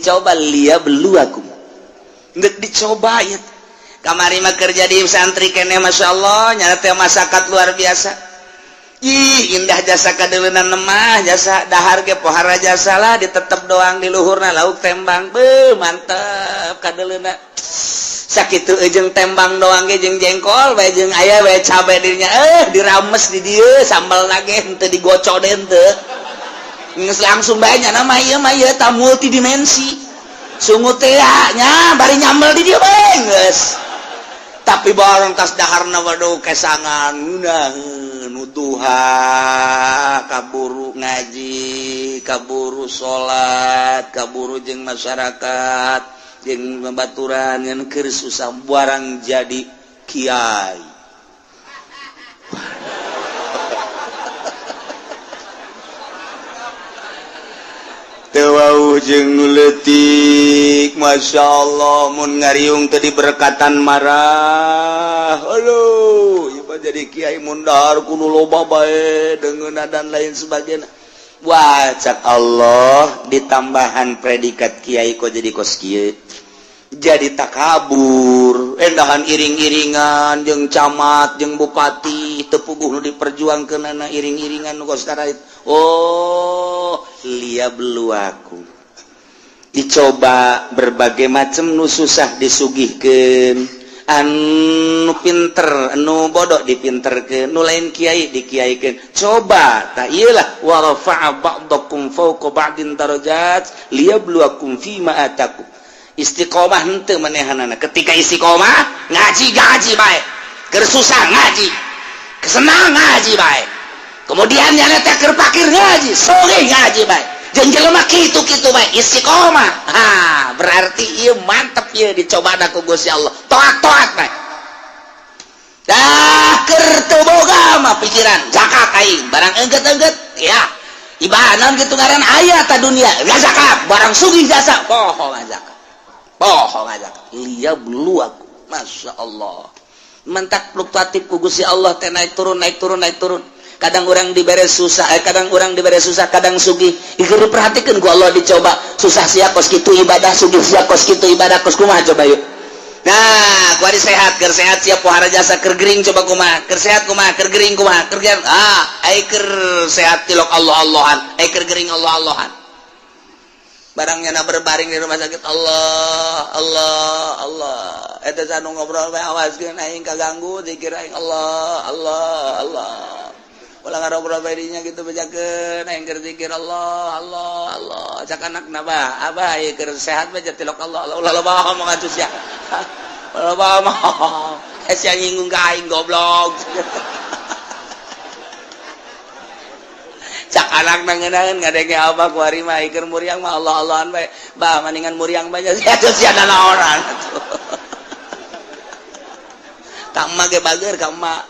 Dicoba, liyabluwakum, geus dicoba ya. Kamari mah kerja di santri kene, Masya Allah, nyata teh masyarakat luar biasa. Ih, indah jasa kadeleunan mah, jasa dahar ge pohara jasa lah, ditetep doang di luhurna lauk tembang. Beuh, mantep kadeleuna. Sakitu jeung tembang doang ge, jeung jengkol bae, jeung aya bae cabe dirinya, dirames di dieu sambal lagi henteu digocok deh, henteu geus langsung banyak nama ieu mah. Ieu ta multidimensi sungut teh nya, bari nyambel di dieu bae geus. Tapi barang tas daharna, waduh, kesangan ngeunaheun duha, kaburu ngaji, kaburu salat, kaburu jeung masyarakat, jeung babaturan yang keur susah. Barang jadi kiai, teu jeung nu leutik. Masya Allah, mun ngariung teu diberkatan marah. Aduh, ieu mah jadi kiai mun dahar kudu loba bae deungeunna dan lain sebagainya. Wah, cak Allah, ditambahan predikat kiai kok jadi kos kieu, jadi takabur, endahan iring-iringan jeung camat jeung bupati, teu puguh nu diperjuangkeunana iring-iringan nu kos. Oh, liyabluwakum, dicoba berbagai macam. Nu susah disugihkeun, anu pinter, anu bodoh dipinterkeun, nu lain kiai dikiaikeun. Coba tak iyalah, wa rafa'a ba'dakum fawqa ba'din darajat liyabluwakum fima atakum. Istiqomah henteu manehanana? Ketika istiqomah ngaji, ngaji bae, keur susah ngaji, kesenang ngaji bae, kemudian nyana teh keur pakir ngaji, sore ngaji bae, jeung jelema kitu-kitu bae istiqomah. Ha, berarti ieu mantep, ieu dicoba ku Gusti Allah, toat-toat bae. Dah keur teu boga mah pikiran zakat aing, barang engget-engget ya ibadah gitu, ngaran aya ta dunia ya zakat, barang sugih jasa poho zakat, poho zakat. Liyabluwakum, Masya Allah, mentak fluktuatif ku Gusti Allah teh, naik turun, naik turun, naik turun. Kadang orang dibere susah, kadang orang dibere susah, kadang sugih. Ieu diperhatikan ku Allah, dicoba. Susah sia kos kitu ibadah, sugih sia kos kitu ibadah, kos kumaha coba yuk? Nah, kuari sehat, keur sehat siap pohara jasa, keur gering coba kumaha? Keur sehat kumaha? Keur gering kumaha? Keur gering, ah, ai keur sehat tilok Allah Allahan, ai keur gering Allah Allahan. Barangnya na berbaring di rumah sakit, Allah Allah Allah. Eta anu ngobrol bae, awaskeun aing kaganggu zikir aing, Allah Allah Allah. Ulah ngarobrol bae dinya gitu, bejakeun aing keur zikir, Allah Allah Allah. Cak anakna, "Bah, abah ieu keur sehat bae tilok Allah Allah, ulah loba ngomong atuh sia. Ulah loba ngomong. Eh, sia nyinggung ka aing, goblok." Cak anak nangenaeun ngadenge abah kuari mah keur muriang mah Allah Allahan bae. "Bah, maningan muriang bae sia atuh, sia nanaonan atuh." Ka emak ge bager ka emak.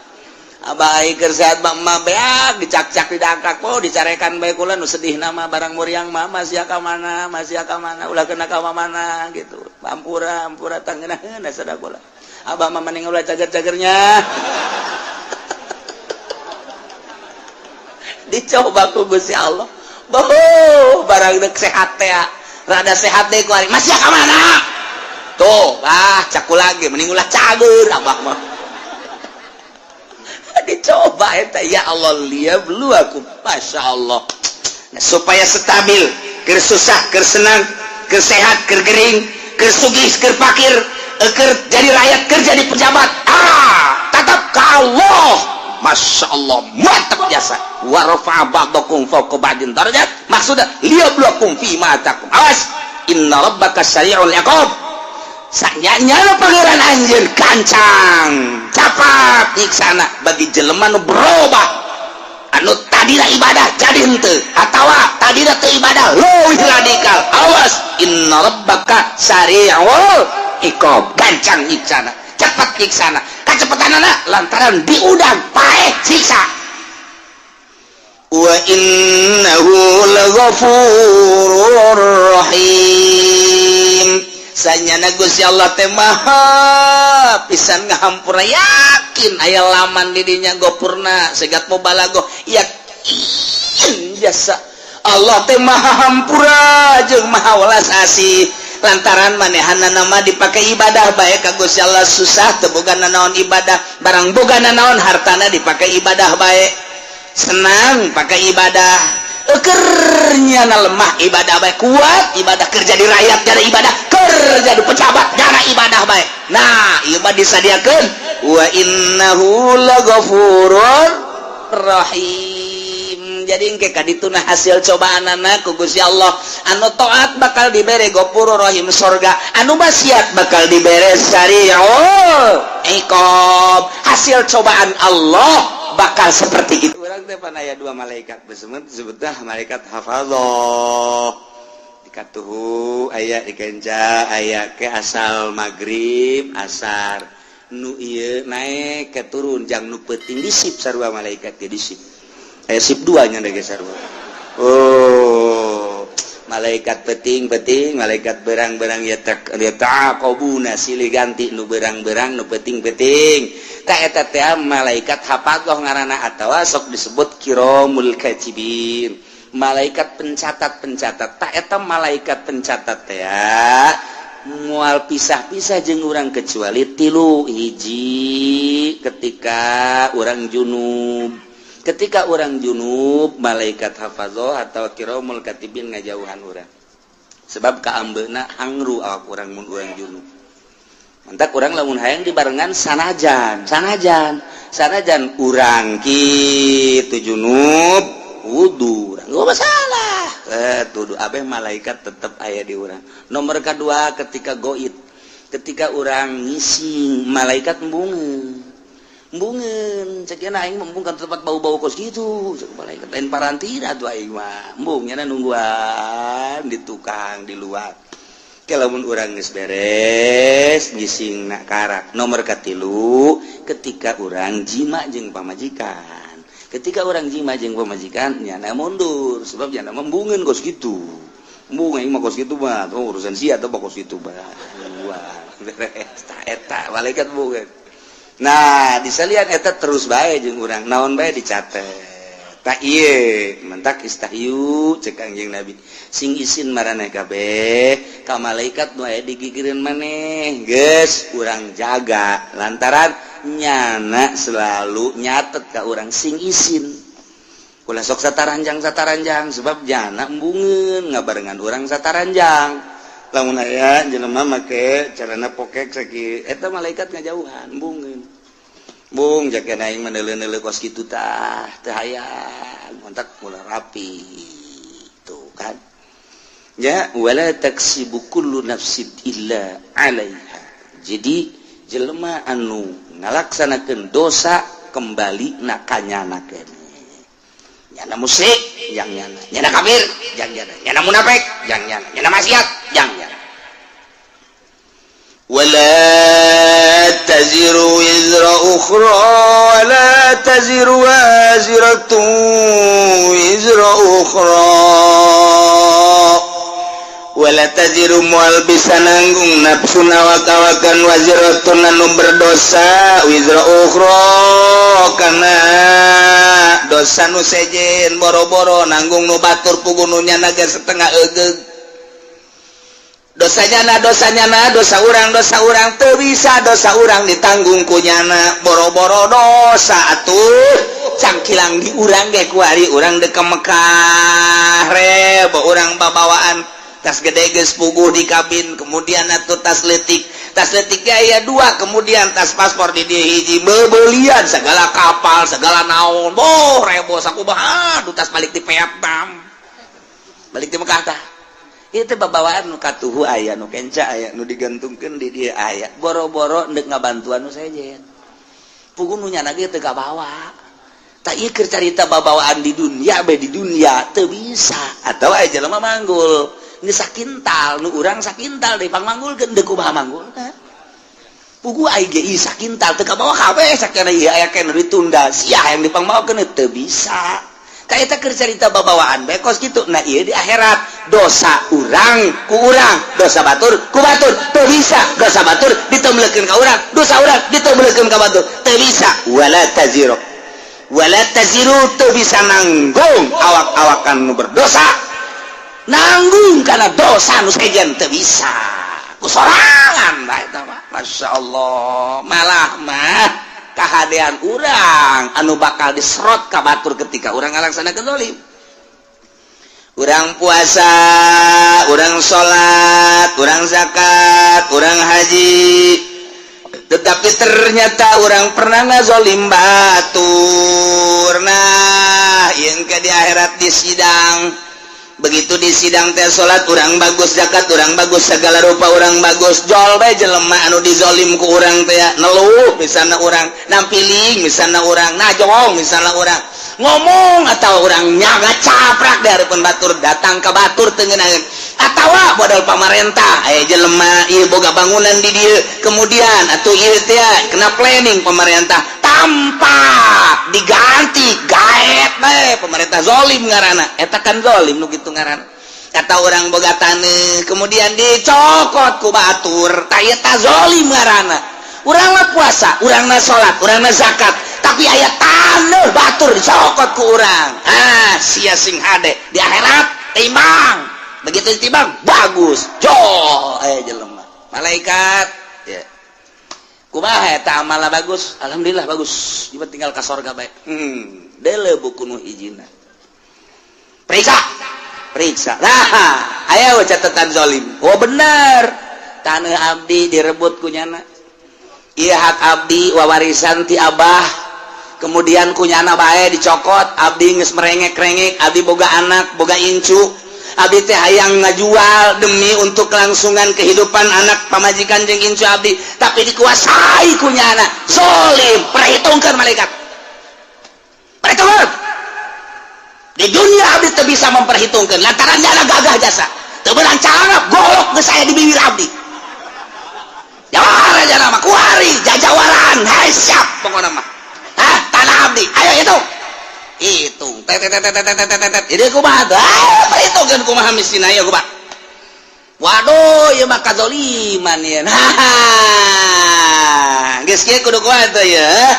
Abah ai keur sehat mah emak beak dicakcak, didangkak, oh, dicarekan bae kula. Nu sedih nama barang muriang mah, masih ka mana, masih ka mana, ulah kena ka mana gitu. Ampura, ampura, tangeunaheun sada kula. Abah mah mending ulah cager-cagernya. Dicoba ku Gusti Allah. Boh, barang dek sehat teh, rada sehat deh kuari masih ka mana tuh? Ah, caku lagi, mending ulah cager abah mah. Dicoba eta, ya Allah, liyabluwakum, Masya Allah. Nah, supaya stabil, keur susah, keur senang, keur sehat, keur gering, keur sugih, keur pakir, keur jadi rakyat, keur jadi pejabat, ah, tetap ke Allah. Masya Allah, mantap jasa. Wa rafa'a ba'dakum fawqa ba'din darajat, maksudnya liyabluwakum fi ma atakum. Awas, inna rabbaka sari'ul iqab. Sanyanya Pangeran anjeun gancang capat nyiksana bagi jelema nu berubah, anu tadina ibadah jadi henteu, atawa tadina teu ibadah leuwih radikal. Awas, inna rabbaka sari'ul iqab, gancang nyiksana, cepat nyiksana. Kacepetanana lantaran diudang paeh siksa. Wa innahu laghafurur rahim. Sanyana Gusti Allah teh maha pisan ngahampura. Yakin aya laman di dinya gopurna segat mubalagoh, yakin jasa. Allah teh maha hampura jeung maha welas asih, lantaran manehana nama dipakai ibadah bae ka Gusti Allah. Susah teu boga nanaon, ibadah. Barang boga nanaon, hartana dipakai ibadah bae. Senang, pakai ibadah. Ekernya na lemah, ibadah bae. Kuat, ibadah. Kerja di rakyat jana ibadah, kerja di pejabat jana ibadah bae. Nah, ieu mah disadiakeun wa innahu lagafurur rahim. Jadi engke kadituna hasil cobaan anak ku Gusti Allah, anu taat bakal dibere gofurur rahim, sorga, anu maksiat bakal dibere sariul iqab. Hasil cobaan Allah bakal seperti itu. Urang teh pan aya dua malaikat besemet, disebutna malaikat hafadzah. Dikatuhu aya, dikenca aya, ke asal maghrib asar nu ieu naik ke turun jang nu peuting di sip. Sarua malaikat ge di sip, aya sip dua nya ge sarua. Oh, malaikat peting-peting, malaikat berang-berang ya tak ya taqabuna, silih ganti nu berang-berang, nu peting-peting. Ta eta teh malaikat hafadzah ngaranna atawa sok disebut kiramul katibin, malaikat pencatat-pencatat. Ta eta malaikat pencatat teh mual pisah-pisah jeung urang kecuali tilu hiji: ketika urang junub. Ketika urang junub, malaikat hafadzah atau kiramul katibin ngajauhan urang, sebab kaambeuna hangru awak urang mun urang junub. Mantak urang lamun hayang dibarengan, sanajan sanajan sanajan urang kitu junub, wudu urang nggak masalah, tuduh abeh malaikat tetep aya di urang. Nomor kedua, ketika goib, ketika urang ngising, malaikat embungeun embungeun. Cek aing embung kan tempat bau-bau kos gitu. Cek malaikat, lain parantina tuh aing mah embung, nyana nungguan di tukang di luar. Lamun urang geus beres ngising nak karak. Nomor katilu, ketika urang jima jeung pamajikan. Ketika urang jima jeung pamajikan, nyana mundur, sebab nyana embungeun kos gitu. Embung aing mah kos gitu mah tuh urusan sia atau kos gitu mah. Wah, beres. Eta malaikat embungeun. Nah, disalian eta terus bae jeung urang, naon bae dicatet. Tak ieu mentak istahyu, cek Kangjeng Nabi, sing isin maraneh kabeh ka malaikat nu aya digigireun maneh. Geus urang jaga, lantaran nyana selalu nyatet ka urang. Sing isin, ulah sok sataranjang sataranjang, sebab jana embungeun ngabarengan urang sataranjang. Lamun aya jelema make carana pokek saki eta, malaikat ngajauhan, embungeun. Bung jaga aing mah neuleuh-neuleuh kos kitu tah teu hayang, mantak mulai rapi tuh kan ya. Wala taksibu kullu nafsin illa 'alaiha. Jadi jelema anu ngalaksanakeun dosa, kembali na kanyana keneh. Nyana musyrik jang nyana, nyana kafir jang nyana, nyana munafik jang nyana, nyana maksiat jang nyana. ولا تزر وزر أخرى ولا تزر وازرة وزر أخرى. ولا تزر moal bisa nanggung nafsun awak-awakan, waziratun anu berdosa, wizra ukhra kana dosa nu sejen. Boro-boro nanggung nu batur, puguh nu nyana ge setengah egeug dosanya. Na dosanya, na dosa urang, dosa urang teu bisa dosa urang ditanggung ku nyana. Boro-boro dosa atuh cangkilang di urang ge. Kuari urang dek ke Mekah, rebo urang babawaan tas gede geus puguh di kabin, kemudian atuh tas letik, tas letik aya dua, kemudian tas paspor di dieu hiji, bebelian segala kapal segala naon. Boh, rebo sakumaha. Aduh, tas balik di Vietnam, balik di Mekah tah itu babawaan nu katuhu aya, nu kenca aya, nu digantungkeun di dieu aya. Boro-boro ndek ngabantuan nu sejen, puguh nu nyana ge teu kabawa. Tak ieu keur carita babawaan di dunia bae. Di dunia teu bisa. Atau aya jelema manggul geus sakintal, nu urang sakintal dipangmanggulkeun, deuk kumaha manggulna? Puguh aing ge sakintal teu kabawa kabeh. Sakana ieu aya keneh ditunda sia yang dipangmawakeun, teu bisa. Kayak keur carita babawaan bae kos kitu. Nah, ieu di akhirat dosa urang ku urang, dosa batur ku batur. Teu bisa dosa batur ditemlekeun ka urang, dosa urang ditemlekeun ka batur, teu bisa. Wala taziru. Wala taziru, teu bisa nanggung awak-awakan nu berdosa, nanggung karena dosa nu sejen teu bisa ku sorangan bae eta mah. Masya Allah, malah mah kahadean urang anu bakal diserot ka batur ketika urang ngalaksanakeun zalim. Urang puasa, urang salat, urang zakat, urang haji, tetapi ternyata urang pernah ngazolim batur. Nah, yang ke di akhirat di sidang, begitu di sidang teh, salat urang bagus, zakat urang bagus, segala rupa urang bagus, jol bae jelema anu dizolim ku urang teh neluh. Misalnya urang nampiling, misalnya urang najong, misalnya urang ngomong atau urang nyaga caprak dari batur, datang ke batur tengenaheun atau modal pamarentah aya jelema ieu boga bangunan di dieu, kemudian atau ieu teh kena planning pemerintah tanpa diganti, gaet bae pemerintah, zolim ngaranna eta kan, zolim nu kitu ngaranna. Kata urang boga taneuh, kemudian dicokot ku batur, tah eta zolim ngaranna. Urang mah puasa, urang mah salat, urang mah zakat, tapi aya taneuh batur dicokot ku urang. Ah, sia sing hade di akhirat timbang. Begitu ditimbang bagus, jol aya jelema, malaikat ya, kumaha eta amalna? Bagus, alhamdulillah bagus, ieu tinggal ka sorga bae. Deuleu buku nu hijina, periksa, periksa. Nah, aya catatan zolim. Oh, bener, tanah abdi direbut ku nyana. Iya, hak abdi wawarisan ti abah, kemudian ku nyana bae dicokot. Abdi geus merengek-rengek, abdi boga anak, boga incu, abdi teh hayang ngajual demi untuk kelangsungan kehidupan anak, pamajikan jeung incu abdi, tapi dikuasai ku nyana, zolim. Perhitungkan, malaikat, perhitungkan. Di dunia abdi teu bisa memperhitungkan lantaran nyana gagah jasa, teu beunang cangap golok geus aya di bibir abdi. Jawara aja nama kuari jajawaran. Hai, siap pokoknya mah. Hah, tanah abdi ayo hitung, hitung, tet tet tet tet tet tet tet. Jadi kumaha tuh? Ah, perhitungkeun kumaha miskin, ayo kumaha? Waduh, ieu mah kazoliman ieu. Nah, geus kieu kudu kumaha tuh ya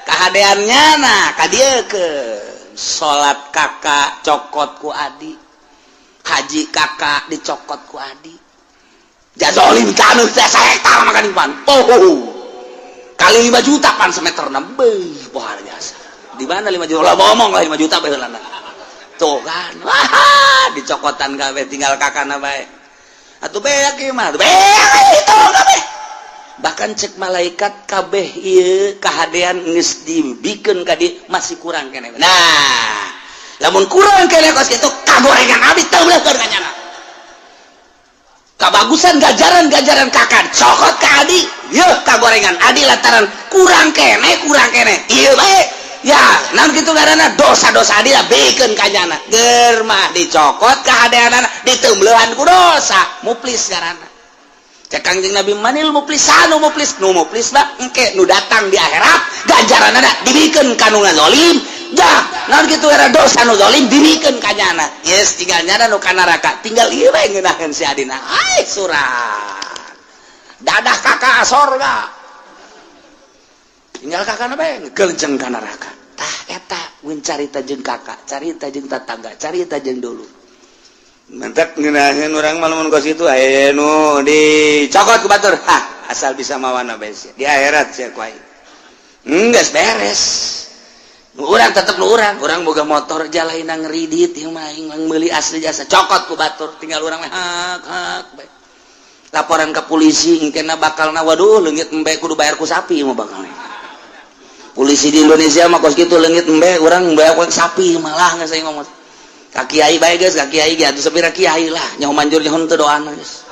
kahadeannya? Nah, ka dieu ke salat kakak cokot ku adi, haji kakak dicokot ku adi, jazolim taneuh teh sahektar makan pan. Oh, kali 5 juta pan semeter beuh, luar biasa. Di mana 5 juta lah, ngomong lah 5 juta bae heulana. Tuh kan, wah, dicokotan kabeh, tinggal kakana bae. Atuh beak ieu mah, beak itu kabeh. Bahkan cek malaikat, kabeh ieu kahadean geus dibikeun ka dieu, masih kurang keneh. Nah, lamun kurang keneh kos kitu, kagorengan abdi teu beuleuhkeun ka nyana. Kabagusan gajaran-gajaran kakak cokot ke adi, yeuh kagorengan adi lantaran kurang kene, kurang kene ieu bae ya. Naon kitu ngaranna? Dosa-dosa adi lah bikeun ka nyana. Ger mah dicokot kahadeanana, diteumbeuhan ku dosa, muflis ngaranna. Cek Kangjeng Nabi, manil muflisanu? Muflis, nu muflis mah engke nu datang di akhirat, gajaranana dibikeun ka nu ngazolim. Dah, naon kitu era dosa nu zalim dibikeun ka nyana. Yes, tinggal nyana nu ka neraka, tinggal ieu bae ngeunaheun si adina. Ai surat dadah kakak sorga, tinggal kakak bae ngegelenceng ka neraka. Tah, eta mun carita jeung kakak, carita jeung tetangga, carita jeung dulu. Mentek ngeunaheun urang mah lamun kos kitu, aya nu dicokot ku batur. Hah, asal bisa mawana bae sia. Di akhirat sia ku aing. Geus beres. Nu urang tetep nu urang, urang boga motor jalaina ngeridit ieu mah, aing meuli asli jasa, cokot ku batur, tinggal urang mah hak hak bae. Laporan ke polisi engkena bakalna, waduh, leungit embe kudu bayar ku sapi mah bakalna. Polisi di Indonesia mah kos kitu, leungit embe urang bayar ku sapi malah geus aing ngomong. Ka kiai bae geus, ka kiai ge atuh sapira kiai lah, nyaho manjur nyaho teu doana geus.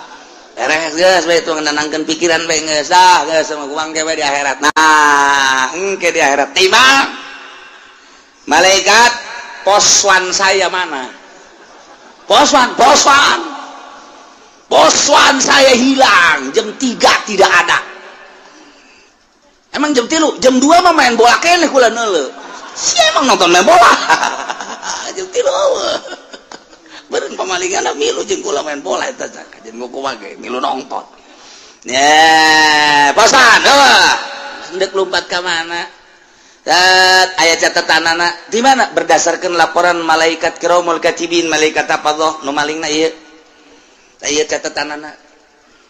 Beres geus bae itu, nenangkeun pikiran bae geus. Dah geus sama kuang ge di akhirat. Nah, engke di akhirat timbang, malaikat, poswan saya mana? Poswan, poswan. Poswan saya hilang jam 3 tidak ada. Emang jam 3, jam 2 mah main bola keneh kula neuleu. Si emang nonton main bola. Jam 3 beureun pamalingan milu jeung kula main bola eta, jeung kumaha ge milu nonton. Ya, poswan, heuh. Ndek lompat ka mana? Aya catatan anak di mana berdasarkan laporan malaikat kiromul katibin, malaikat apa nu malingna ieu. Ieu catatan anak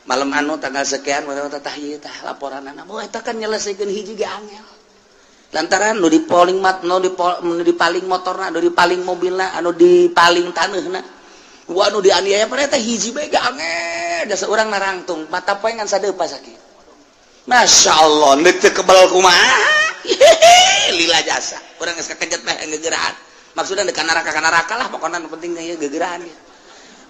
malam anu tanggal sekian tah, ieu tah laporan anak. Oh, eta kan nyelesaikan hiji ge angel, lantaran nu dipaling mat, nu dipaling motorna, nu dipaling mobilna, anu dipaling taneuhna, wah, anu dianiaya pada eta hiji bae ge angel. Jasa urang narangtung mata poe ngan sadeupa sakit. Masya Allah, neuk teu kebal kumaha? Lila jasa urang geus kakejet mah gegeraan. Maksudnya dekat neraka, ka neraka lah pokoknya. Nu penting ieu gegeraan ya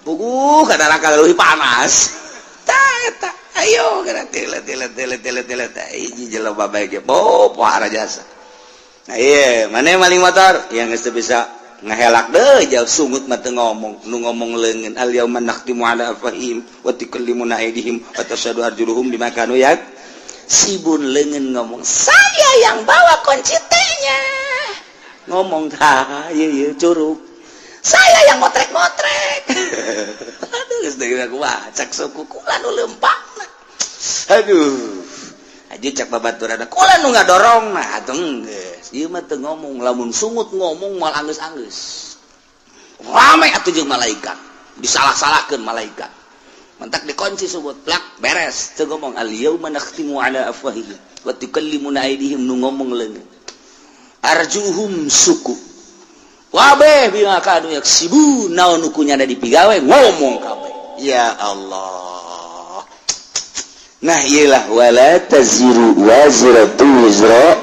puguh ka neraka leuwih panas. Tah eta, ayo geura tile tile tile tile tile teh hiji jelema bae ge bo pohara jasa. Nah, iya mana maling motor yang geus bisa ngehelak deh jauh, sungut mah teu ngomong, nu ngomong leungeun. Al yauma nakhtimu ala afwahihim wa tukallimuna aydihim wa tashhadu arjuluhum bima kanu yaksibun. Leungeun ngomong, "Saya yang bawa kunci T-nya." Ngomong tah ieu, ieu curug, "Saya yang motrek-motrek." Aduh, geus deui aku cak suku kula nu leumpangna. Aduh, aja cak babaturan kula nu ngadorong. Nah, atuh geus ieu mah teu ngomong. Lamun sungut ngomong moal anggeus-anggeus, rame atuh jeung malaikat, disalah-salahkeun malaikat. Mentak dikunci sungut plak, beres, teu ngomong. Al yauma nakhtimu ala afwahihim wa tukallimuna aydihim, nu ngomong leungeun, arjuhum suku wabe bima kanu yaksibun. Naon nu kunyana dipigawe ngomong kabeh. Ya Allah. Nah, iyalah wala taziru waziratu wizra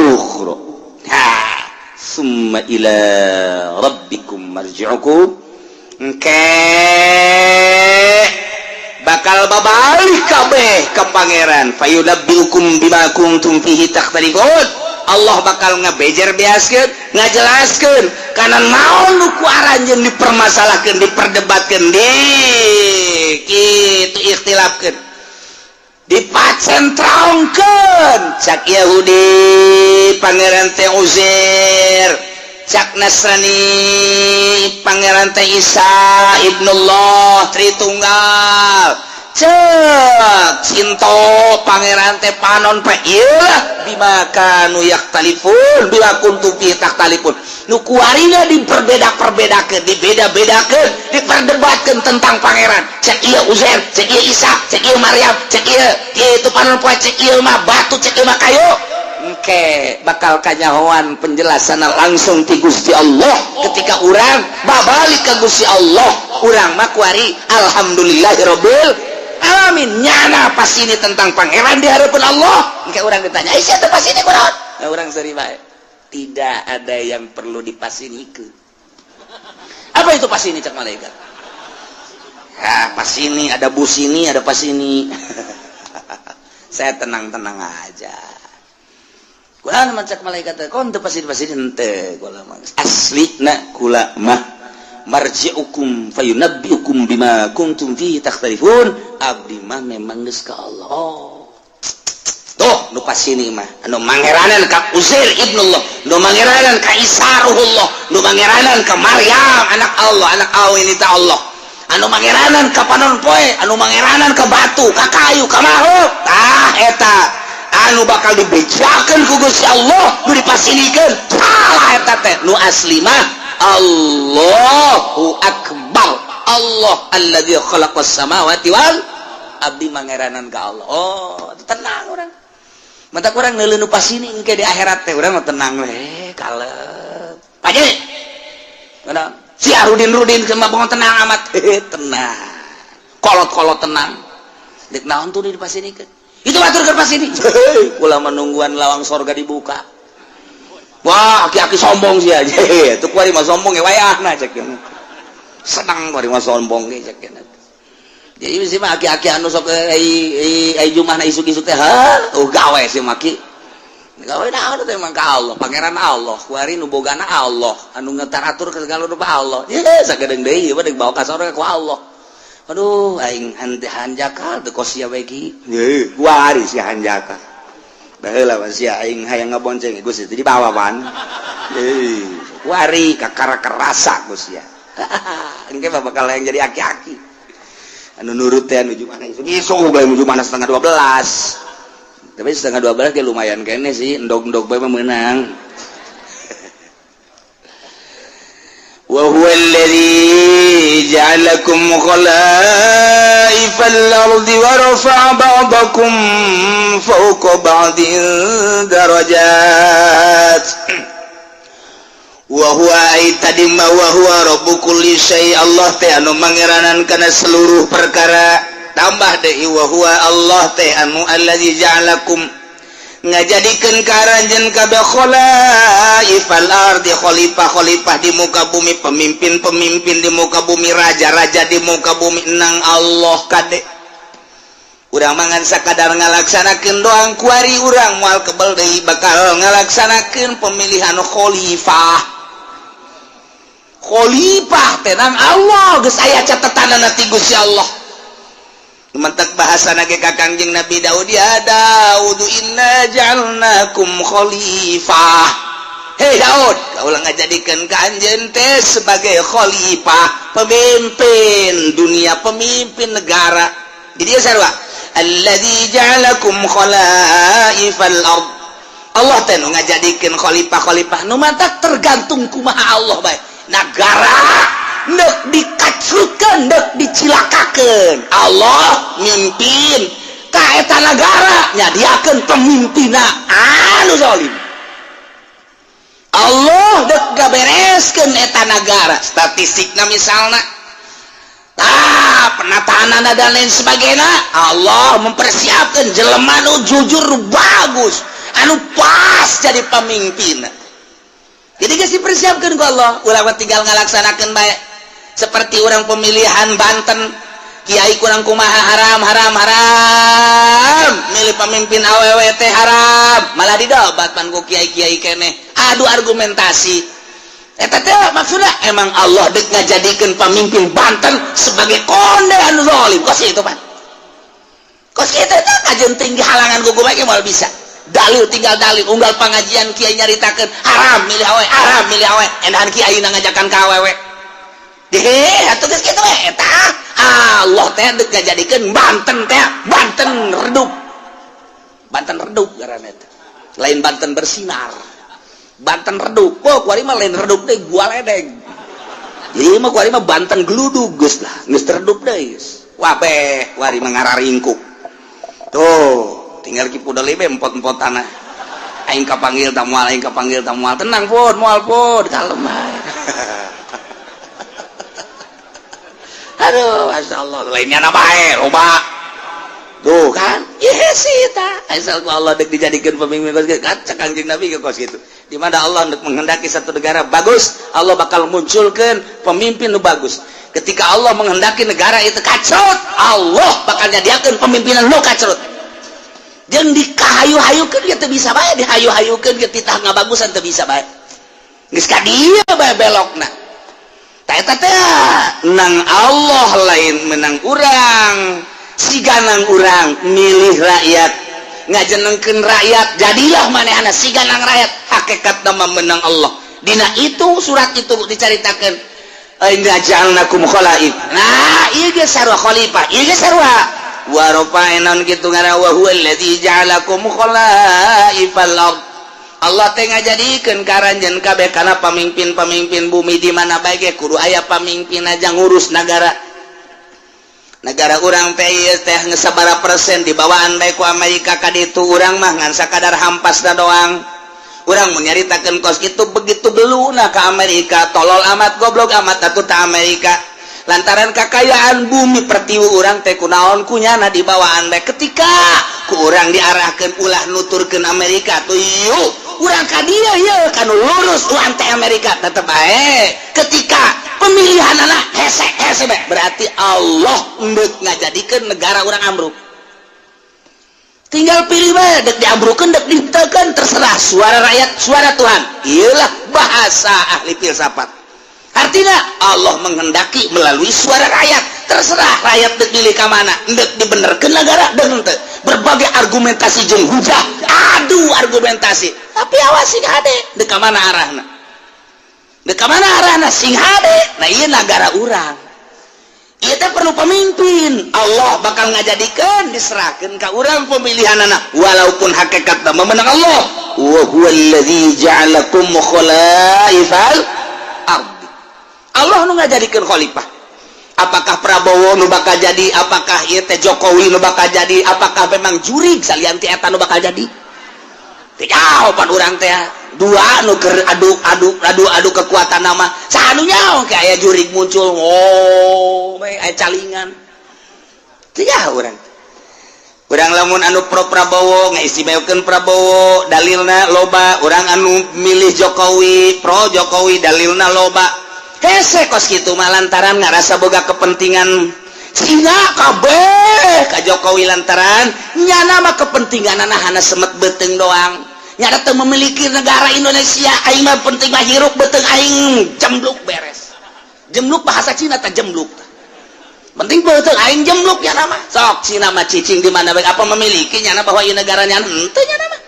ukhra. Ha, summa ila rabbikum marji'ukum. Engke bakal babalik kabeh ke Pangeran. Fayunabbiukum bima kuntum fihi takhtalifun. Allah bakal ngabejer beaskeun, ngajelaskeun kana naon nu ku aranjeun dipermasalahkeun, diperdebatkeun, di kitu ikhtilafkeun, dipacentrongkeun. Cak Yahudi Pangeran teh Uzair, cak Nasrani Pangeran teh Isa Ibnullah Tritunggal, cek Sinto Pangeran teh panon pe. Iyalah bima kanu yakhtalifun, bima kuntum fi takhtalifun, nu kuarina diperbeda-perbedakeun, dibeda-bedakeun, diperdebatkeun tentang Pangeran. Cek ieu Uzair, cek ieu Isa, cek ieu Maryam, cek ieu ieu itu panon poe, cek ieu mah batu, cek ieu mah kayu. Engke bakal kanyahoan penjelasan langsung ti Gusti Allah ketika urang babalik ke Gusti Allah. Urang mah kuari alhamdulillahirabbil alamin, nyana pas ini tentang Pangeran di hadapan Allah. Engke urang ditanya, "Ih, siapa pas ini kunaon?" Nah, urang seri bae, tidak ada yang perlu dipasinikeun. Apa itu pas ini? Cek malaikat. Ya, pas ini ada bus, ini ada pas ini. Saya tenang-tenang aja. Kula mah, cek malaikat, kon teu pasti pasti henteu kula mah. Asli na kula mah marji'ukum fayunabbiukum bima kuntum fihi takhtalifun. Abdi mah memang geus ka Allah. Oh. Tuh nu pasini mah anu mangeranan ka Uzair ibnullah, nu mangeranan ka Isa ruhullah, nu mangeranan ka Maryam anak Allah, anak awinita Allah, anu mangeranan ka panon poe, anu mangeranan ka batu, ka kayu, ka makhluk. Tah, eta anu bakal dibejakeun ku Gusti Allah, nu dipasinikeun salah eta teh. Nu asli mah Allahu akbar, Allah alladzi khalaqas samawati wal abdi mangeranan ka Allah. Oh, tenang urang. Mata kurang neuleuh nu pasini engke di akhirat teh urang mah tenang we, kalem. Paje. Mana? Si Arudin Rudin sama bangun tenang amat. Tenang. Kolot-kolot tenang. Dek naon tuh di pasinikeun? Itu batur keur pasini. Kula menungguan lawang sorga dibuka. Wah, aki-aki sombong sih aja. Itu kuari mah sombong ya wayahna cek. Senang kuari mah sombong ge cek. Jadi sih mah aki-aki anu sok ai ai jumahna isuk-isuk teh, ha, oh gawe sih maki. Gawe naon teh emang ka Allah, Pangeran Allah, kuari nu bogana Allah, anu ngetaratur ke segala rupa Allah. Ye, sagedeung deui ieu mah deuk bawa ka sorga ku Allah. Aduh, aing hanjakal teu kos sia bae ki. Ye, kuari si hanjakal. Baheula mah sia aing hayang ngabonceng Gusti teh dibawa pan. Ye, kuari kakara kerasa Gusti ya. Engke mah bakal yang jadi aki-aki. Anu nurut teh anu mana isuk isuk bae, menuju mana 11.30. Tapi 11.30 ge lumayan kene sih, endog-endog bae mah meunang. Wa huwa alladhi ja'alakum khala'ifal ardi wa rafa'a ba'dakum fawqa ba'din darajat. Wa huwa ay tadi ma wa huwa rabbu kulli syai, Allah teh anu mangeranan kana seluruh perkara. Tambah deui wa huwa Allah teh anu allazi ja'alakum ngajadikeun ka aranjeun kabeh khalaifal ardi, khalifah-khalifah di muka bumi, pemimpin-pemimpin di muka bumi, raja-raja di muka bumi. Nang Allah kade urang mangan sakadar ngalaksanakeun doang. Kuari urang moal kebel deui bakal ngalaksanakeun pemilihan khalifah. Khalifah teh nang Allah, geus aya catetanana ti Gusti Allah. Mentek bahasa nage ka Kangjeng Nabi Daud, ya Daud inna ja'alnakum khalifah. Hei Daud, kaulah ngajadikeun ka anjeun teh sebagai khalifah, pemimpin dunia, pemimpin negara. Di dieu sarua alladzi ja'alakum khalaifal ard. Allah teh nu ngajadikeun khalifah-khalifah nu mantak tergantung kumaha Allah bae. Nagara nek dikacrutkeun, nek dicilakakeun, Allah mimpin ka eta nagara, nyadiakeun pemimpinna anu zalim. Allah dek gabereskeun eta nagara, statistikna misalna, ah, penataan dan lain sebagainya, Allah mempersiapkan jelema nu jujur, nu bagus, anu pas jadi pemimpin. Jadi geus dipersiapkan ku Allah, ulah tinggal ngalaksanakeun bae. Seperti orang pemilihan Banten, kiai kurang kumaha, haram haram haram, milih pemimpin awewe teh haram, malah didobat pan ku kiai-kiai keneh, adu argumentasi. Eta teh maksudnya emang Allah dek ngajadikeun pemimpin Banten sebagai konde anu zalim. Kos itu pan, kos itu teh kajen tinggi halangan gugu bae moal bisa dalil, tinggal dalil. Unggal pengajian kiai nyaritakeun haram milih awewe, haram milih awewe, endahan kiai ngajakan ka awewe deh atuh. Geus kitu we eta Allah teh dek ngajadikeun Banten teh Banten redup. Banten redup ngaranna teh lain Banten bersinar, Banten redup. Oh, kuari mah lain redup deh, gua ledeng. Jadi mah kuari mah Banten geludug, geus lah, geus redup deui geus wabeh. Kuari mah ngararingkuk tuh, tinggal ki pudel be empot-empot tanah. Aing kapanggil tak moal, aing kapanggil tak moal. Tenang pun, moal pun, kalem bae. Aduh, masya Allah, lainnya na bae loba tuh kan. Yes sih ta, asal ku Allah dek dijadikan pemimpin kos kitu. Kaca Kangjeng Nabi ke kos gitu. Di mana Allah dek menghendaki satu negara bagus, Allah bakal munculkan pemimpin nu bagus. Ketika Allah menghendaki negara itu kacrut, Allah bakal nyadiakeun pemimpinan nu kacrut. Jeung dikahayu-hayukeun ge teu bisa bae, dihayu-hayukeun ge titah ngabagusan teu bisa bae, geus ka dieu bae belokna. Tah eta teh nang Allah, lain menang urang. Siganang urang milih rakyat, ngajenengkeun rakyat, jadilah manehna siganang rakyat, hakikat nama menang Allah. Dina itu surat itu dicaritakeun inna ja'alnakum khalaif. Nah, ieu ge sarua khalifah, ieu ge sarua wa rafa'na kitu ngaran wa huwa allazi ja'alakum khalaifal ard. Allah teh ngajadikeun ka aranjeun kabeh kana pamimpin-pamimpin bumi. Di mana bae ge kudu aya pamimpin aja ngurus negara. Negara urang teh ieu teh geus sabaraha persen dibawaan bae ku Amerika ka ditu. Urang mah ngan sakadar hampasna doang. Urang mun nyaritakeun kos kitu begitu beluna ka Amerika, tolol amat, goblok amat atuh ta Amerika, lantaran kakayaan bumi pertiwi urang teh kunaon kunyana dibawaan bae. Ketika ku urang diarahkeun ulah nuturkeun Amerika tuh, yuk urang ka dieu ye kanu lurus urang teh Amerika tetep bae. Ketika pemilihan anak hese hese bae, berarti Allah endek ngajadikeun negara urang ambruk. Tinggal pilih bae, dek diambrukeun, dek ditekan, terserah. Suara rakyat suara Tuhan, iyalah bahasa ahli filsafat. Artinya Allah menghendaki melalui suara rakyat, terserah rakyat dek pilih ka mana, dek dibenerkeun negara dek henteu. Berbagai argumentasi jeung hujah, adu argumentasi, tapi awas, sing hade dek ka mana arahna, dek ka mana arahna, sing hade. Nah, ieu negara urang. Ieu teh perlu pemimpin. Allah bakal ngajadikeun, diserahkeun ka urang pemilihan anak, walaupun hakikatna memenang Allah. Wa huwallazi ja'alakum khalaifal ardi. Allah nu ngajadikeun khalifah. Apakah Prabowo nu bakal jadi, apakah ieu teh Jokowi nu bakal jadi, apakah memang jurig salian ti eta nu bakal jadi? Teu jawaban urang teh. Dua nu keur adu adu adu adu kekuatan nama, saha nu nyaho ke aya jurig muncul, oh aya calingan. Teu nyaho urang. Urang lamun anu pro Prabowo ngaistimewakeun Prabowo, dalilna loba. Urang anu milih Jokowi, pro Jokowi, dalilna loba. Hese kos kitu mah lantaran ngarasa boga kepentingan Cina kabeh ka Jokowi, lantaran nyana mah kepentingan hana semet beuteung doang. Nyana teu memiliki negara Indonesia. Aing mah penting mah hirup beuteung aing jembluk, beres. Jembluk bahasa Cina tah, jembluk. Penting beuteung aing jembluk ya nama. Sok Cina mah cicing di mana bae, apa memiliki nyana bahwa ieu negara nyana? Henteu nyana mah.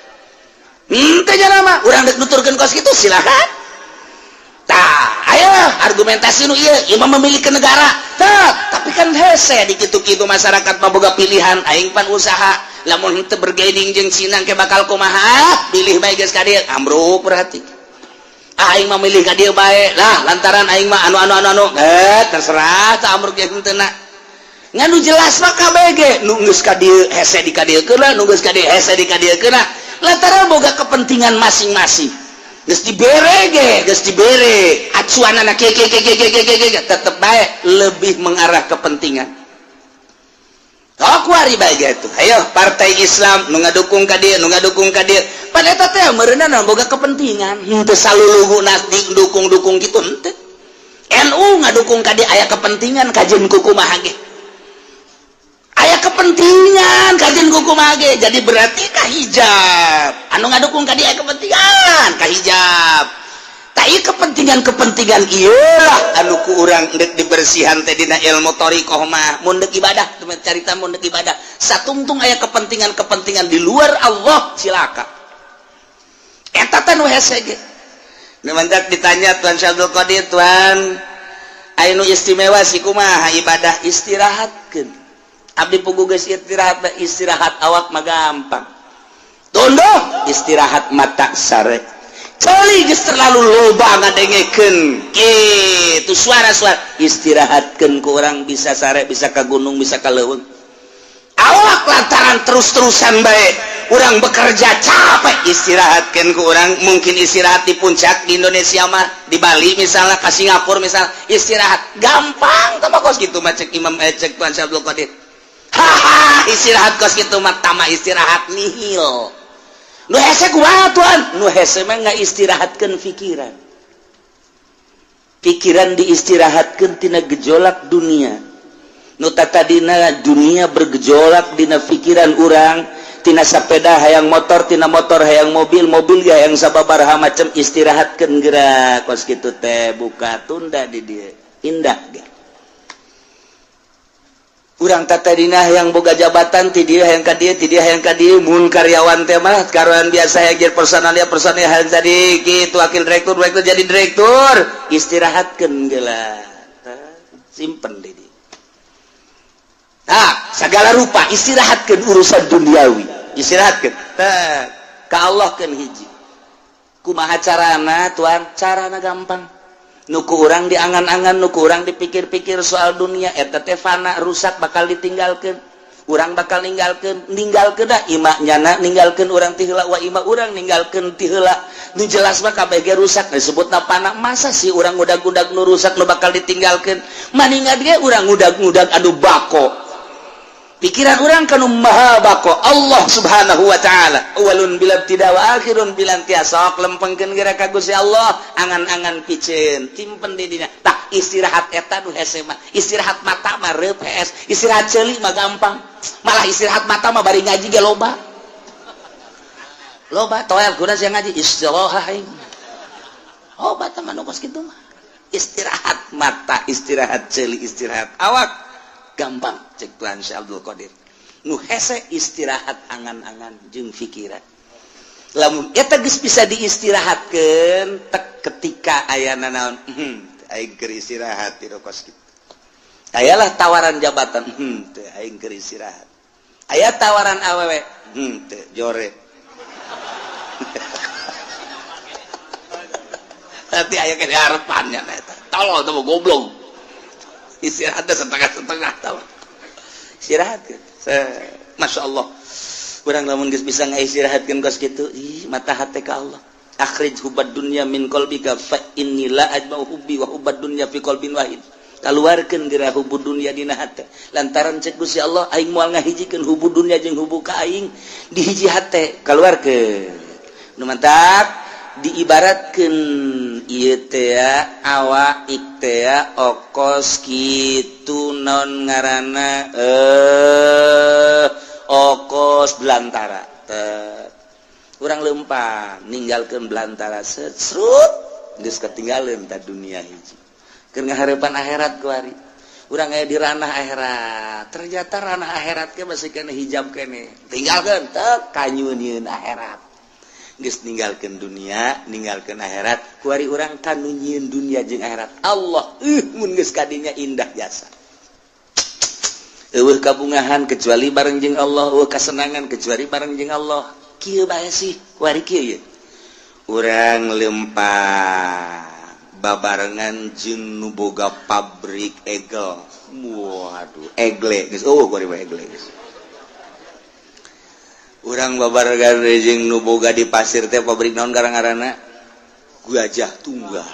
Henteu nyana mah. Urang deuk nuturkeun kos kitu silakan. Tah, ayo argumentasi nu ieu, ieu mah memiliki negara. Tah, tapi kan hese di kitu-kitu masyarakat mah boga pilihan. Aing pan usaha, lamun henteu bergaining jeung Cina ke bakal kumaha? Pilih bae geus ka dieu, ambruk berarti. Aing mah milih ka dieu bae lah lantaran aing mah anu anu anu anu. Eh, terserah tah ambruk jeung henteu na. Ngan nu jelas mah KBG nu geus ka dieu hese di ka dieu keuna, nu geus ka dieu hese di ka dieu keuna. Lantaran boga kepentingan masing-masing. Geus dibere ge, geus dibere acuan anak ke ke ke ke ke ke ke ke, tetep bae lebih mengarah kepentingan. Oh, kuari bae gitu. Ayo partai Islam nu ngadukung ka dieu, nu ngadukung ka dieu. Pada eta teh meureunna boga kepentingan. Henteu salulugu dukung-dukung gitu henteu. NU ngadukung ka dieu aya kepentingan kajeun kumaha ge. Aya kepentingan kajeun kumaha ge. Jadi berarti ka hijab. Anu ngadukung ka dieu aya kepentingan ka hijab. Tah, ieu kepentingan-kepentingan ieu lah anu ku urang deuk dibersihan teh dina ilmu thariqah mah. Mun deuk ibadah, teman carita mun deuk ibadah satungtung aya kepentingan-kepentingan di luar Allah, cilaka. Eta teh nu hese ge. Nu mantak ditanya Tuan Syekh Abdul Qadir, "Tuan, aya nu istimewa sih kumaha ibadah?" "Istirahatkeun." Abdi pugu geus istirahat, istirahat awak mah gampang. Tunduh, istirahat mata sare. Ceuli geus terlalu loba ngadengekeun kitu suara-suara, istirahatkeun ku urang bisa sare, bisa ka gunung, bisa ka leuweung. Awak lantaran terus-terusan bae urang bekerja capek, istirahatkeun ku urang mungkin istirahat di puncak di Indonesia mah, di Bali misalnya, ke Singapura misalnya, istirahat gampang tah mah kos kitu mah. Cek Imam, cek Tuan Syekh Abdul Qadir, "Haha, istirahat kos kitu mah tama istirahat nihil." Nu hese kumaha, Tuan? Nu hese mah nggak istirahatkeun pikiran. Pikiran diistirahatkeun tina gejolak dunia. Nu tadina dunia bergejolak dina pikiran urang, tina sepeda hayang motor, tina motor hayang mobil, mobil ya yang sababaraha macam, istirahatkeun gerak kos kitu teh, buka tunda di dieu indah ge. Urang tadina yang boga jabatan ti dieu hayang ka dieu, ti dieu hayang ka dieu. Mun karyawan teh mah karyawan biasa yang jadi personalia, personalia hayang jadi kitu, wakil direktur, direktur, jadi direktur, istirahatkeun geula, simpen di dieu. Nah, segala rupa istirahatkeun urusan duniawi, istirahatkeun tah ka Allah keun hiji. Kumaha carana, Tuan? Carana gampang. Nu ku urang diangan-angan, nu ku urang dipikir-pikir soal dunia eta teh fana, rusak, bakal ditinggalkeun. Urang bakal ninggalkeun, ninggalkeun dah ima nyana ninggalkeun urang ti heula, wa ima urang ninggalkeun ti heula. Nu jelas mah kabeh ge rusak, disebutna fana. Masa sih urang ngudag-ngudag nu rusak, nu bakal ditinggalkeun? Maningan ge urang ngudag-ngudag anu bako. Pikiran urang kanu maha bako, Allah Subhanahu wa Ta'ala, awalun bila tidak wa akhirun bila intiha. Sok lempengkeun geura ka Gusti Allah, angan-angan piceun simpen di dina. Tah, istirahat eta nu hese mah. Istirahat mata mah reup hees, istirahat ceuli mah gampang. Malah istirahat mata mah bari ngaji ge loba loba toel guna sia ngaji istirahat aing. Obat mah nu kos kitu mah. Istirahat mata, istirahat ceuli, istirahat awak gampang cek Tuhan Syekh Abdul Qadir. Nu hese istirahat angan-angan jeung pikiran. Lamun eta geus bisa diistirahatkeun tek ketika aya naon, aing keur istirahat di kos kitu. Ayalah tawaran jabatan, teu, aing keur istirahat. Aya tawaran awewe, teu, jore. Nanti aya ke harapannya eta. Tolol tuh goblok. Istirahat setengah-setengah tau. Istirahat Masya Allah. Urang lamun geus bisa ngaistirahatkeun kos kitu, ih mata hate ka Allah. Akhrij hubbad dunya min qalbika fa inni la ajma'u hubbi wa hubbad dunya fi qalbin wahid. Kaluarkeun geura hubbu dunya dina hate. Lantaran cek Gusti Allah aing moal ngahijikeun hubbu dunya jeung hubbu ka aing di hiji hate. Kaluarkeun. Nu mantak diibaratkeun ieu teh awak teh okos kitu naon ngaranna okos belantara. Urang lempang ninggalkeun belantara serut geus ketinggalan ta dunia hiji. Keur ngaharepan akhirat kuari. Urang aya di ranah akhirat. Ternyata ranah akhirat ke masih kena hijab kene. Tinggalkeun teu kanyunieun akhirat. Geus ninggalkeun dunia, ninggalkeun akhirat, kuari urang kanu nyieun dunia jeung akhirat. Allah mun geus kadinya indah jasa. Eueuh kabungahan kecuali bareng jeung Allah, eueuh kasenangan kecuali bareng jeung Allah. Kieu bae sih, kuari kieu ye. Urang lempang babarengan jeung nu boga pabrik egel. Waduh, egle geus eueuh kuari mah egle geus. Urang babarengan jeung nu boga di pasir teh pabrik naon garang-garana? Gajah Tunggal.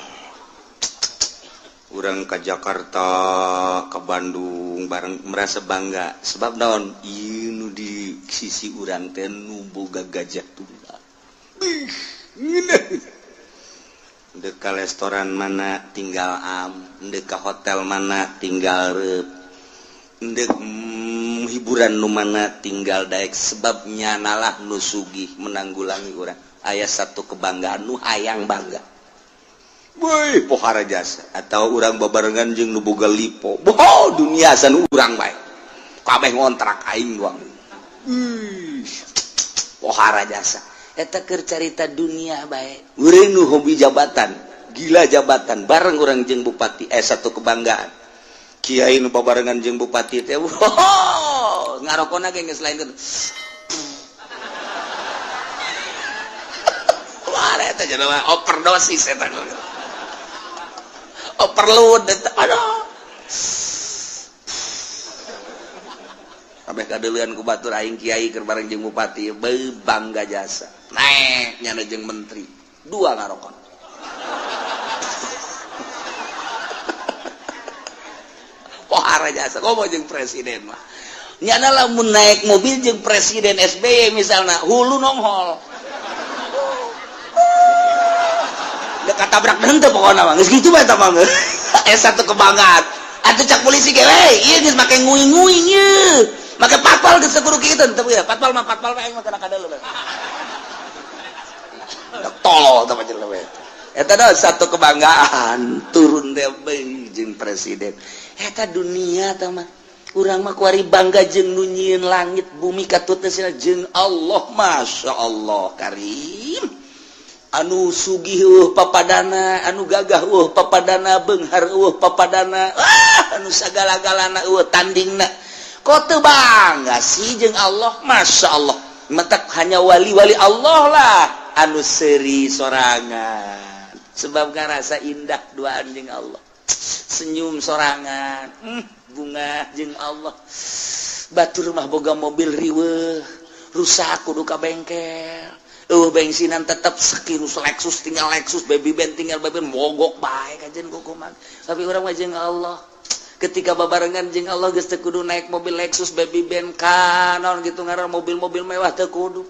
Urang ke Jakarta, ke Bandung bareng merasa bangga sebab naon? Ieu nu di sisi urang teh nu boga Gajah Tunggal. Ih, ngeunah. Dek ka restoran mana tinggal am, dek ka hotel mana tinggal reup, dek hiburan nu mana tinggal daek sebabnya nalah nu sugih menanggulangi urang. Aya satu kebanggaan nu hayang bangga. Woi, pohara jasa atau urang babarengan jeung nu boga lipo. Boh, dunia san urang bae. Kabeh ngontrak aing doang. Ih, pohara jasa. Eta keur carita dunia bae. Urang nu hobi jabatan, gila jabatan, bareng urang jeung bupati satu kebanggaan. Kiai nu babarengan jeung bupati teh, wow, ngarokona ge geus lain kitu. Wah, eta jelema overdosis eta. Overload eta. Aduh. Kabeh kadeuleun ku batur aing kiai keur bareng jeung bupati, beuh bangga jasa. Naek nyana jeung menteri, dua ngarokon. Pohara jasa komo jeung presiden mah. Nyana lamun naik mobil jeung presiden SBY misalna hulu nonghol. Dek katabrak henteu pokona mah. Geus kitu bae eta mah. Satu kebanggaan. Atuh cak polisi ge we, ieu geus make nguing-nguing ieu. Make patpal geus kudu kitu teu ya. Patpal mah patpal bae mah kana kadeuleu. Tolol teh jelema eta. Eta dah satu kebanggaan turun teh jeung presiden. Eta dunia teh mah. Urang mah kuari bangga jeung nu nyieun langit bumi katut teh jeung Allah, Masya Allah Karim. Anu sugih eueuh papadana, anu gagah eueuh papadana, beunghar eueuh papadana, anu sagala-galana eueuh tandingna. Kok teu bangga sih jeung Allah, Masya Allah. Mentak hanya wali-wali Allah lah anu seuri sorangan. Sebab ngarasa indah duaan jeung Allah. Senyum sorangan, bunga jeung Allah. Batur mah boga mobil riweuh, rusak kudu ka bengkel. Bensinan tetap sekirus Lexus tinggal Lexus, baby band tinggal baby band, mogok bae kajen kukuman. Tapi urang mah jeung Allah. Ketika babarengan jeung Allah geus teu kudu naik mobil Lexus, baby band ka naon gitu ngaran mobil-mobil mewah teu kudu.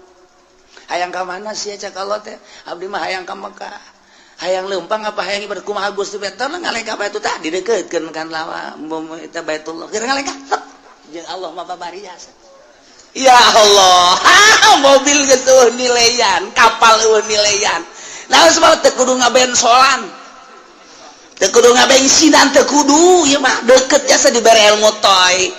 Hayang ka mana sih cak Allah teh? Abdi mah hayang ka Mekah. Hayang leumpang apa hayang ibadah kumaha Gusti teh ngalengkah bae tah didekeutkeun kan lawa eta Baitullah. Keur ngalengkah jeung Allah mah babari jasa. Ya Allah, mobil geus eueuh nileyan, kapal eueuh nileyan. Nah, sebab teu kudu ngabensolan. Teu kudu ngabensinan, teu kudu ieu mah deket jasa dibere ilmu toy.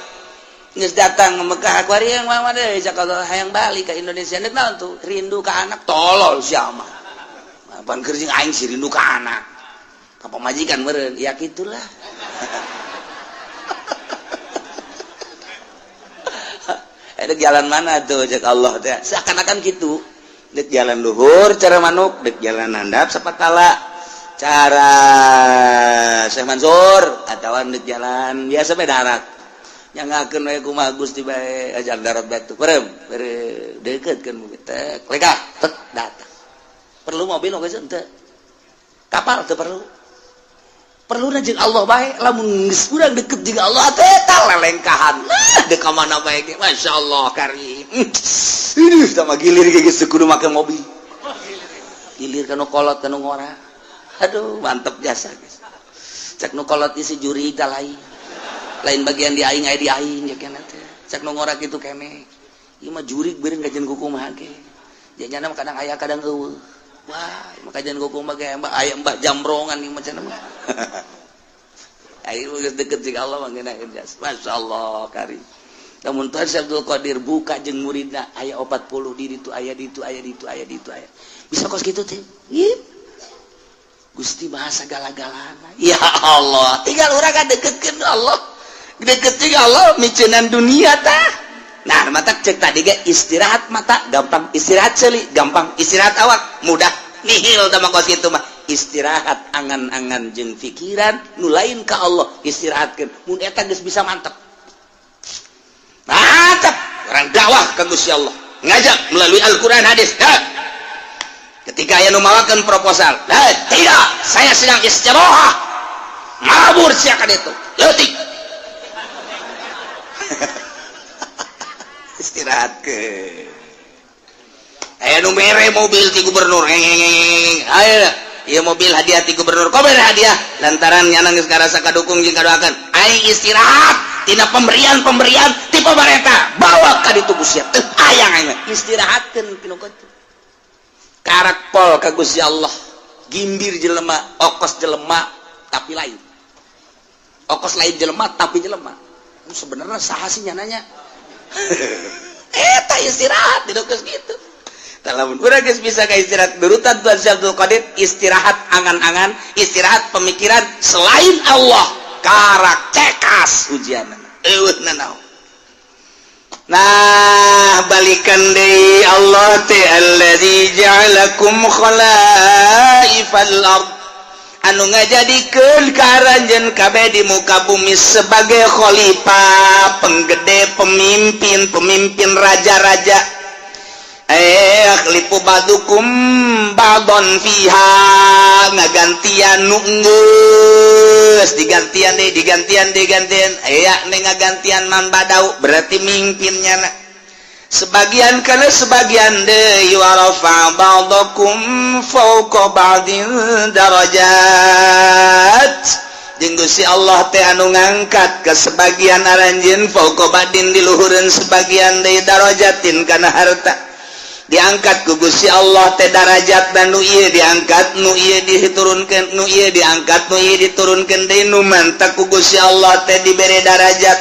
Geus datang ke Mekah kuari yang mah deui cak Allah hayang balik ka Indonesia deuk naon tuh? Rindu ka anak tolol sia mah. Apaan keur jeung aing sih rindu ka anak. Ka pamajikan meureun, ya kitulah. Ada jalan mana tuh cek Allah teh, seakan-akan gitu. Dek jalan luhur cara manuk, dek jalan handap sapatala cara Syekh Mansur, atau dek jalan biasa bae darat. Nyangakeun we kumaha Gusti bae, ajar darat batu. Perem, deket kan teh, lekah, tet datang. Perlu mobil oge henteu? Kapal teu perlu. Perlu jeung Allah bae. Lamun geus urang deket jeung Allah teh, tah lelengkahan. Nah, dek ka mana bae ge, masyaallah karim. Ini sama gilir ge geus kudu make mobil. Gilir kanu kolot, kanu ngora. Aduh, mantep jasa guys. Cek nu kolot isi juri tah lain. Lain bagian di aing, aya di aing ya kena teh. Cek nu ngora kitu kene. Ieu mah jurig beureun kajian kumaha ge. Jadinya mah kadang aya, kadang eueuh. Wah, mah kajian kumaha ge, mbah aya mbah jambrongan ieu mah cenah mah. Ayo geus deket jeung Allah mah ngeunaheun jas. Masyaallah karim. Namun Tuhan Syekh Abdul Qadir buka jeung muridna aya 40 di ditu, aya di ditu, aya di ditu, aya di ditu, aya. Bisa kos kitu teh. Gusti bahasa gala-galana. Ya Allah, tinggal urang kan deketkeun Allah. Deket jeung Allah miceunan dunia tah. Nah, mata cek tadi ge istirahat mata gampang, istirahat ceuli gampang, istirahat awak mudah. Nihil tah mah kos kitu mah. Istirahat angan-angan jeung pikiran nu lain ka Allah istirahatkeun. Mun eta geus bisa mantep. Mantap, orang dakwah ka Gusti Allah. Ngajak melalui Al-Qur'an, hadis. Ha. Ketika aya nu mawakeun proposal, "Eh, tidak, saya sedang istirahat." Mabur sia ka ditu. Leutik. Istirahat ke. Aya nu mere mobil ti gubernur. Ngeng. Ayo, ieu mobil hadiah ti gubernur. Kok mere hadiah? Lantaran nyana geus ngarasa kadukung jeung kadoakeun. Aing istirahat tina pemberian-pemberian ti pemerintah. Bawa ka ditu Gusti. Teu hayang aing mah. Istirahatkeun tinu kitu. Karak pol ka Gusti Allah. Gimbir jelema, okos jelema tapi lain. Okos lain jelema tapi jelema. Sebenarnya saha sih nyananya? Eta istirahat di geus kitu. Lamun urang geus bisa ka istirahat berutan Tuhan Syekh Abdul Qadir, istirahat angan-angan, istirahat pemikiran selain Allah, karak cekas ujian. Eueuh nanaon. Nah, balikan deui Allah teh alladzi ja'alakum khalaifal ard, anu ngajadikeun ka aranjeun kabeh di muka bumi sebagai khalifah, penggede, pemimpin, pemimpin raja-raja. Yakhlifu ba'dukum ba'don fiha, ngagantian nu geus digantian deui, digantian, digantian, aya nih ngagantian man badau, berarti mimpinnya na sebagian kana sebagian deui. Wa rafa ba'dakum fawqa ba'din darajat, jeung Gusti Allah teh anu ngangkat ke sebagian aranjeun, fawqa ba'din, di luhureun sebagian deui, darajatin, kana harta. Diangkat ku Gusti Allah teh darajat dan nu ieu diangkat, nu ieu diturunkeun, nu ieu diangkat, nu ieu diturunkeun deui. Nu mantak ku Gusti Allah teh dibere darajat,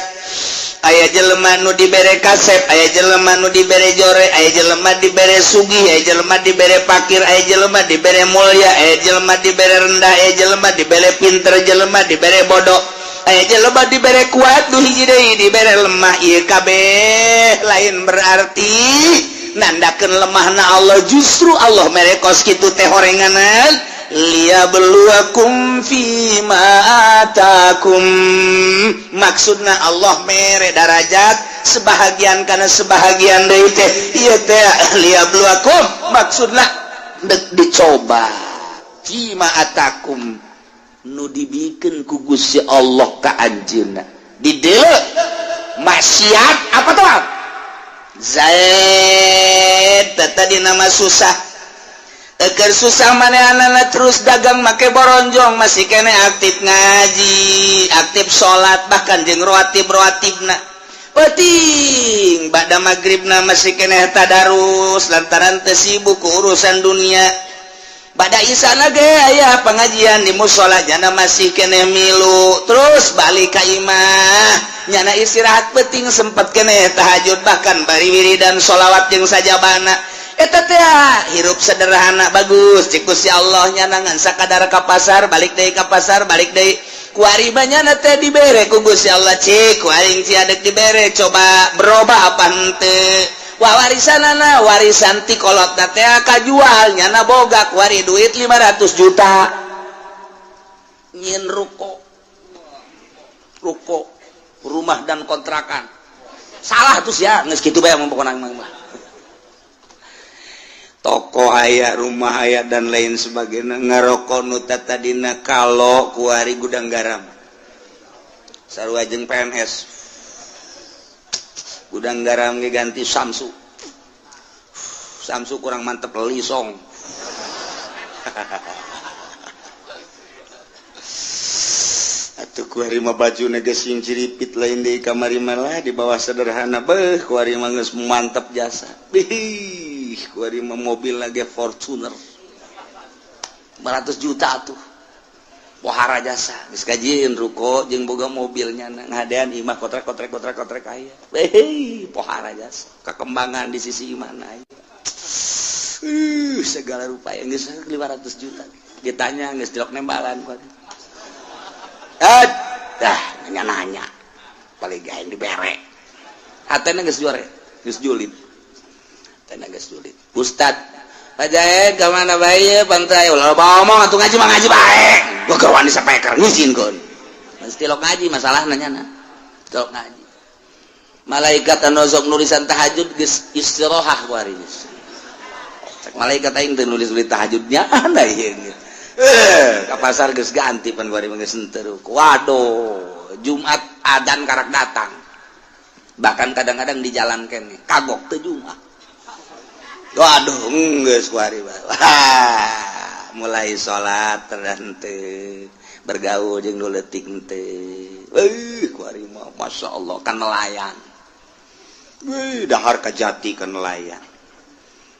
aya jelema nu dibere kasep, aya jelema nu dibere jore, aya jelema dibere sugih, aya jelema dibere pakir, aya jelema dibere mulia, aya jelema dibere rendah, aya jelema dibere pinter, jelema dibere bodoh, aya jelema dibere kuat, nu hiji deui dibere lemah. Ieu kabeh lain berarti nandakeun lemahna Allah, justru Allah mere kos kitu teh horenganan liyabluwakum fima atakum. Maksudna Allah mere darajat sebahagian karena sebahagian deui teh ieu teh liyabluwakum, maksudna dek dicoba, fima atakum, nu dibikeun ku Gusti Allah ka anjeunna. Di dieu maksiat apa tuh Zaid tadi nama susah. Eker susah manehna terus dagang make boronjong, masih kene aktif ngaji, aktif salat, bahkan jeung rawatib rawatibna penting ba'da maghribna masih kene tadarus lantaran teu sibuk ku urusan dunia. Ba'da isana ge aya pengajian di musola, jana masih kene milu. Terus balik ka imah, nyana istirahat penting sempet kene tahajud, bahkan bari wiridan sholawat jeung sajabana. Eta teh hirup sederhana bagus cik Gusti Allah. Nyana ngan sakadar ka pasar, balik deui ka pasar, balik deui. Kuari banyak teh dibere ku Gusti Allah, cik ku aing sia dek dibere, coba berubah apa henteu. Wah, warisanana, warisan ti kolot teh kajual, nyana boga kuari duit 500 juta, nyin ruko, ruko rumah dan kontrakan. Salah tuh ya, geus kitu bae mah pokona mah. Toko aya, rumah aya, dan lain sebagainya. Ngarokok nu tadina kalau, kuari Gudang Garam, sarua jeung PNS. Gudang Garam ge ganti Samsu, Samsu kurang mantep, Lisong. Atuh kuari mah baju geus sing ciripit, lain di kamari malah di bawah sederhana. Beuh, kuari mah geus mantep jasa. Bih, kuari mah mobil lagi Fortuner 500 juta tuh, pohara jasa. Geus kajieun ruko jeung boga mobilnya, ngadean imah kotrek kotrek kotrek kotrek aya. Beuh, pohara jasa, kekembangan di sisi mana aya. Segala rupa yang geus 500 juta. Ditanya geus dilok nembalan kuari. Ah, dah nanya-nanya. Paling gaeng dibere. Hatena geus juare, geus julid. Hatena geus julid. Ustad, Pak Jaed ka mana bae pantai ulah loba omong atuh, ngaji mah ngaji bae. Gua keur wani sapeker ngizinkeun. Mesti lok ngaji masalahna nyana. Lok ngaji. Malaikat anu sok nulisan tahajud geus istirahat kuari geus. Cek malaikat, aing teu nulis-nulis tahajudnya anda ieu. Ke pasar geus ganti pan kuari mah geus henteu. Waduh, Jumat adan karak datang. Bahkan kadang-kadang di jalan kene kagok teu Jumat. Waduh, geus kuari mah. Wah, mulai salat terhenteu, bergaul jeung nu leutik henteu. Kuari mah Masya Allah kan nelayan. Wih, dahar kajati kan nelayan.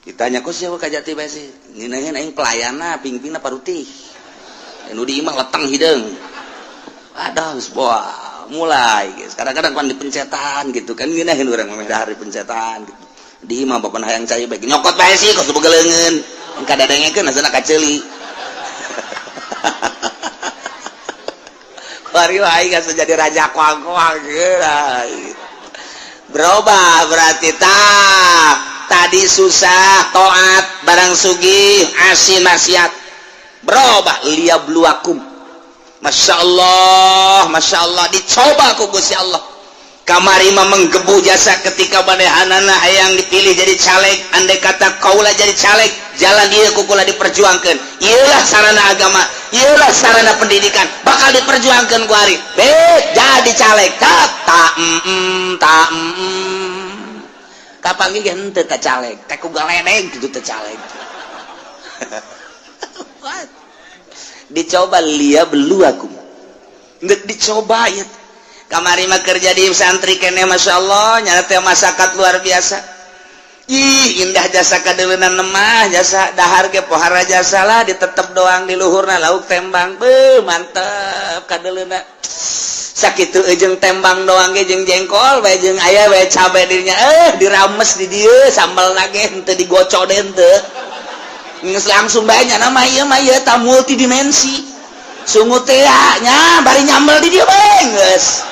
Ditanya, kok siapa kajati bae sih? Ngeunaheun aing pelayanna, pingpingna parutih. Nu di imah leteng hideung. Aduh, geus wah, mulai guys. Kadang-kadang pan dipencetan gitu kan, ngeunaheun urang mah dahar dipencetan gitu. Di imah bapak hayang cai bae nyokot bae sih kos boga leungeun. Kadadengekeun asana kaceuli. Kuari aing geus jadi raja koang-koang geus. Berubah berarti tak tadi susah toat, barang sugih asin maksiat. Berubah liyabluwakum. Masya Allah, Masya Allah, dicoba ku Gusti Allah. Kamari mah menggebu jasa ketika manehanana hayang dipilih jadi caleg. Andai kata kaula jadi caleg, jalan ieu ku kula diperjuangkeun, ieulah sarana agama, ieulah sarana pendidikan, bakal diperjuangkeun ku ari be jadi caleg. Tak tak tak kapanggih ge henteu ka caleg teh ku galedeg kitu teh caleg. Dicoba liyabluwakum, geus dicoba ya. Kamari mah kerja di santri kene, Masya Allah, nyana teh masakat luar biasa. Ih, indah jasa, kadeleunan mah jasa, dahar ge pohara jasa lah, ditetep doang di luhurna lauk tembang. Beuh, mantep kadeleuna sakitu jeung tembang doang ge, jeung jengkol bae, jeung aya bae cabe dirinya, dirames di dieu sambal ge henteu digocok deh, henteu, geus langsung bae nyana mah. Ieu mah ieu ta multidimensi sungut teh nya, bari nyambel di dieu bae geus.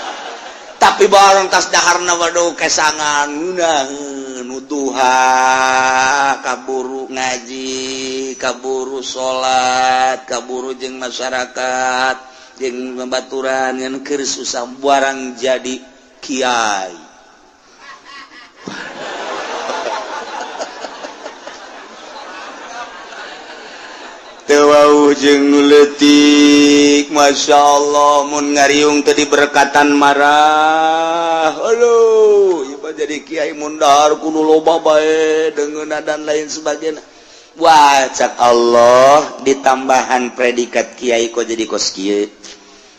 Tapi barang tas daharna, waduh, kesangan ngeunaheun duha, kaburu ngaji, kaburu salat, kaburu jeung masyarakat, jeung babaturan, ngan keur susah. Barang jadi kiai, teu wauh jeung nu leutik. Masya Allah, mun ngariung teu diberkatan marah. Aduh, ieu mah jadi kiai mun dahar kudu loba bae deungeunna dan lain sebagainya. Wah, cak Allah, ditambahan predikat kiai kok jadi kos kieu,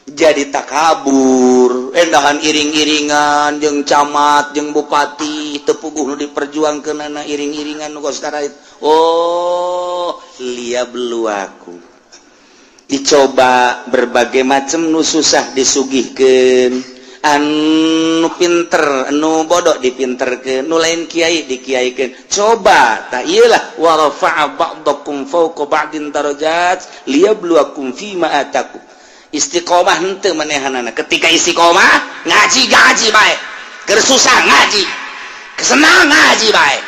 jadi takabur, endahan iring-iringan jeung camat jeung bupati, teu puguh nu diperjuangkeunana, iring-iringan nu kos karait. Oh, liyabluwakum, dicoba berbagai macam, nu susah disugihkeun, anu pinter, anu bodoh dipinterkeun, nu lain kiai dikiaikeun. Coba tak iyalah, wa rafa'a ba'dakum fawqa ba'din darajat liyabluwakum fima atakum. Istiqomah henteu manehanana. Ketika istiqomah, ngaji ngaji bae, keur susah ngaji, kesenang ngaji bae,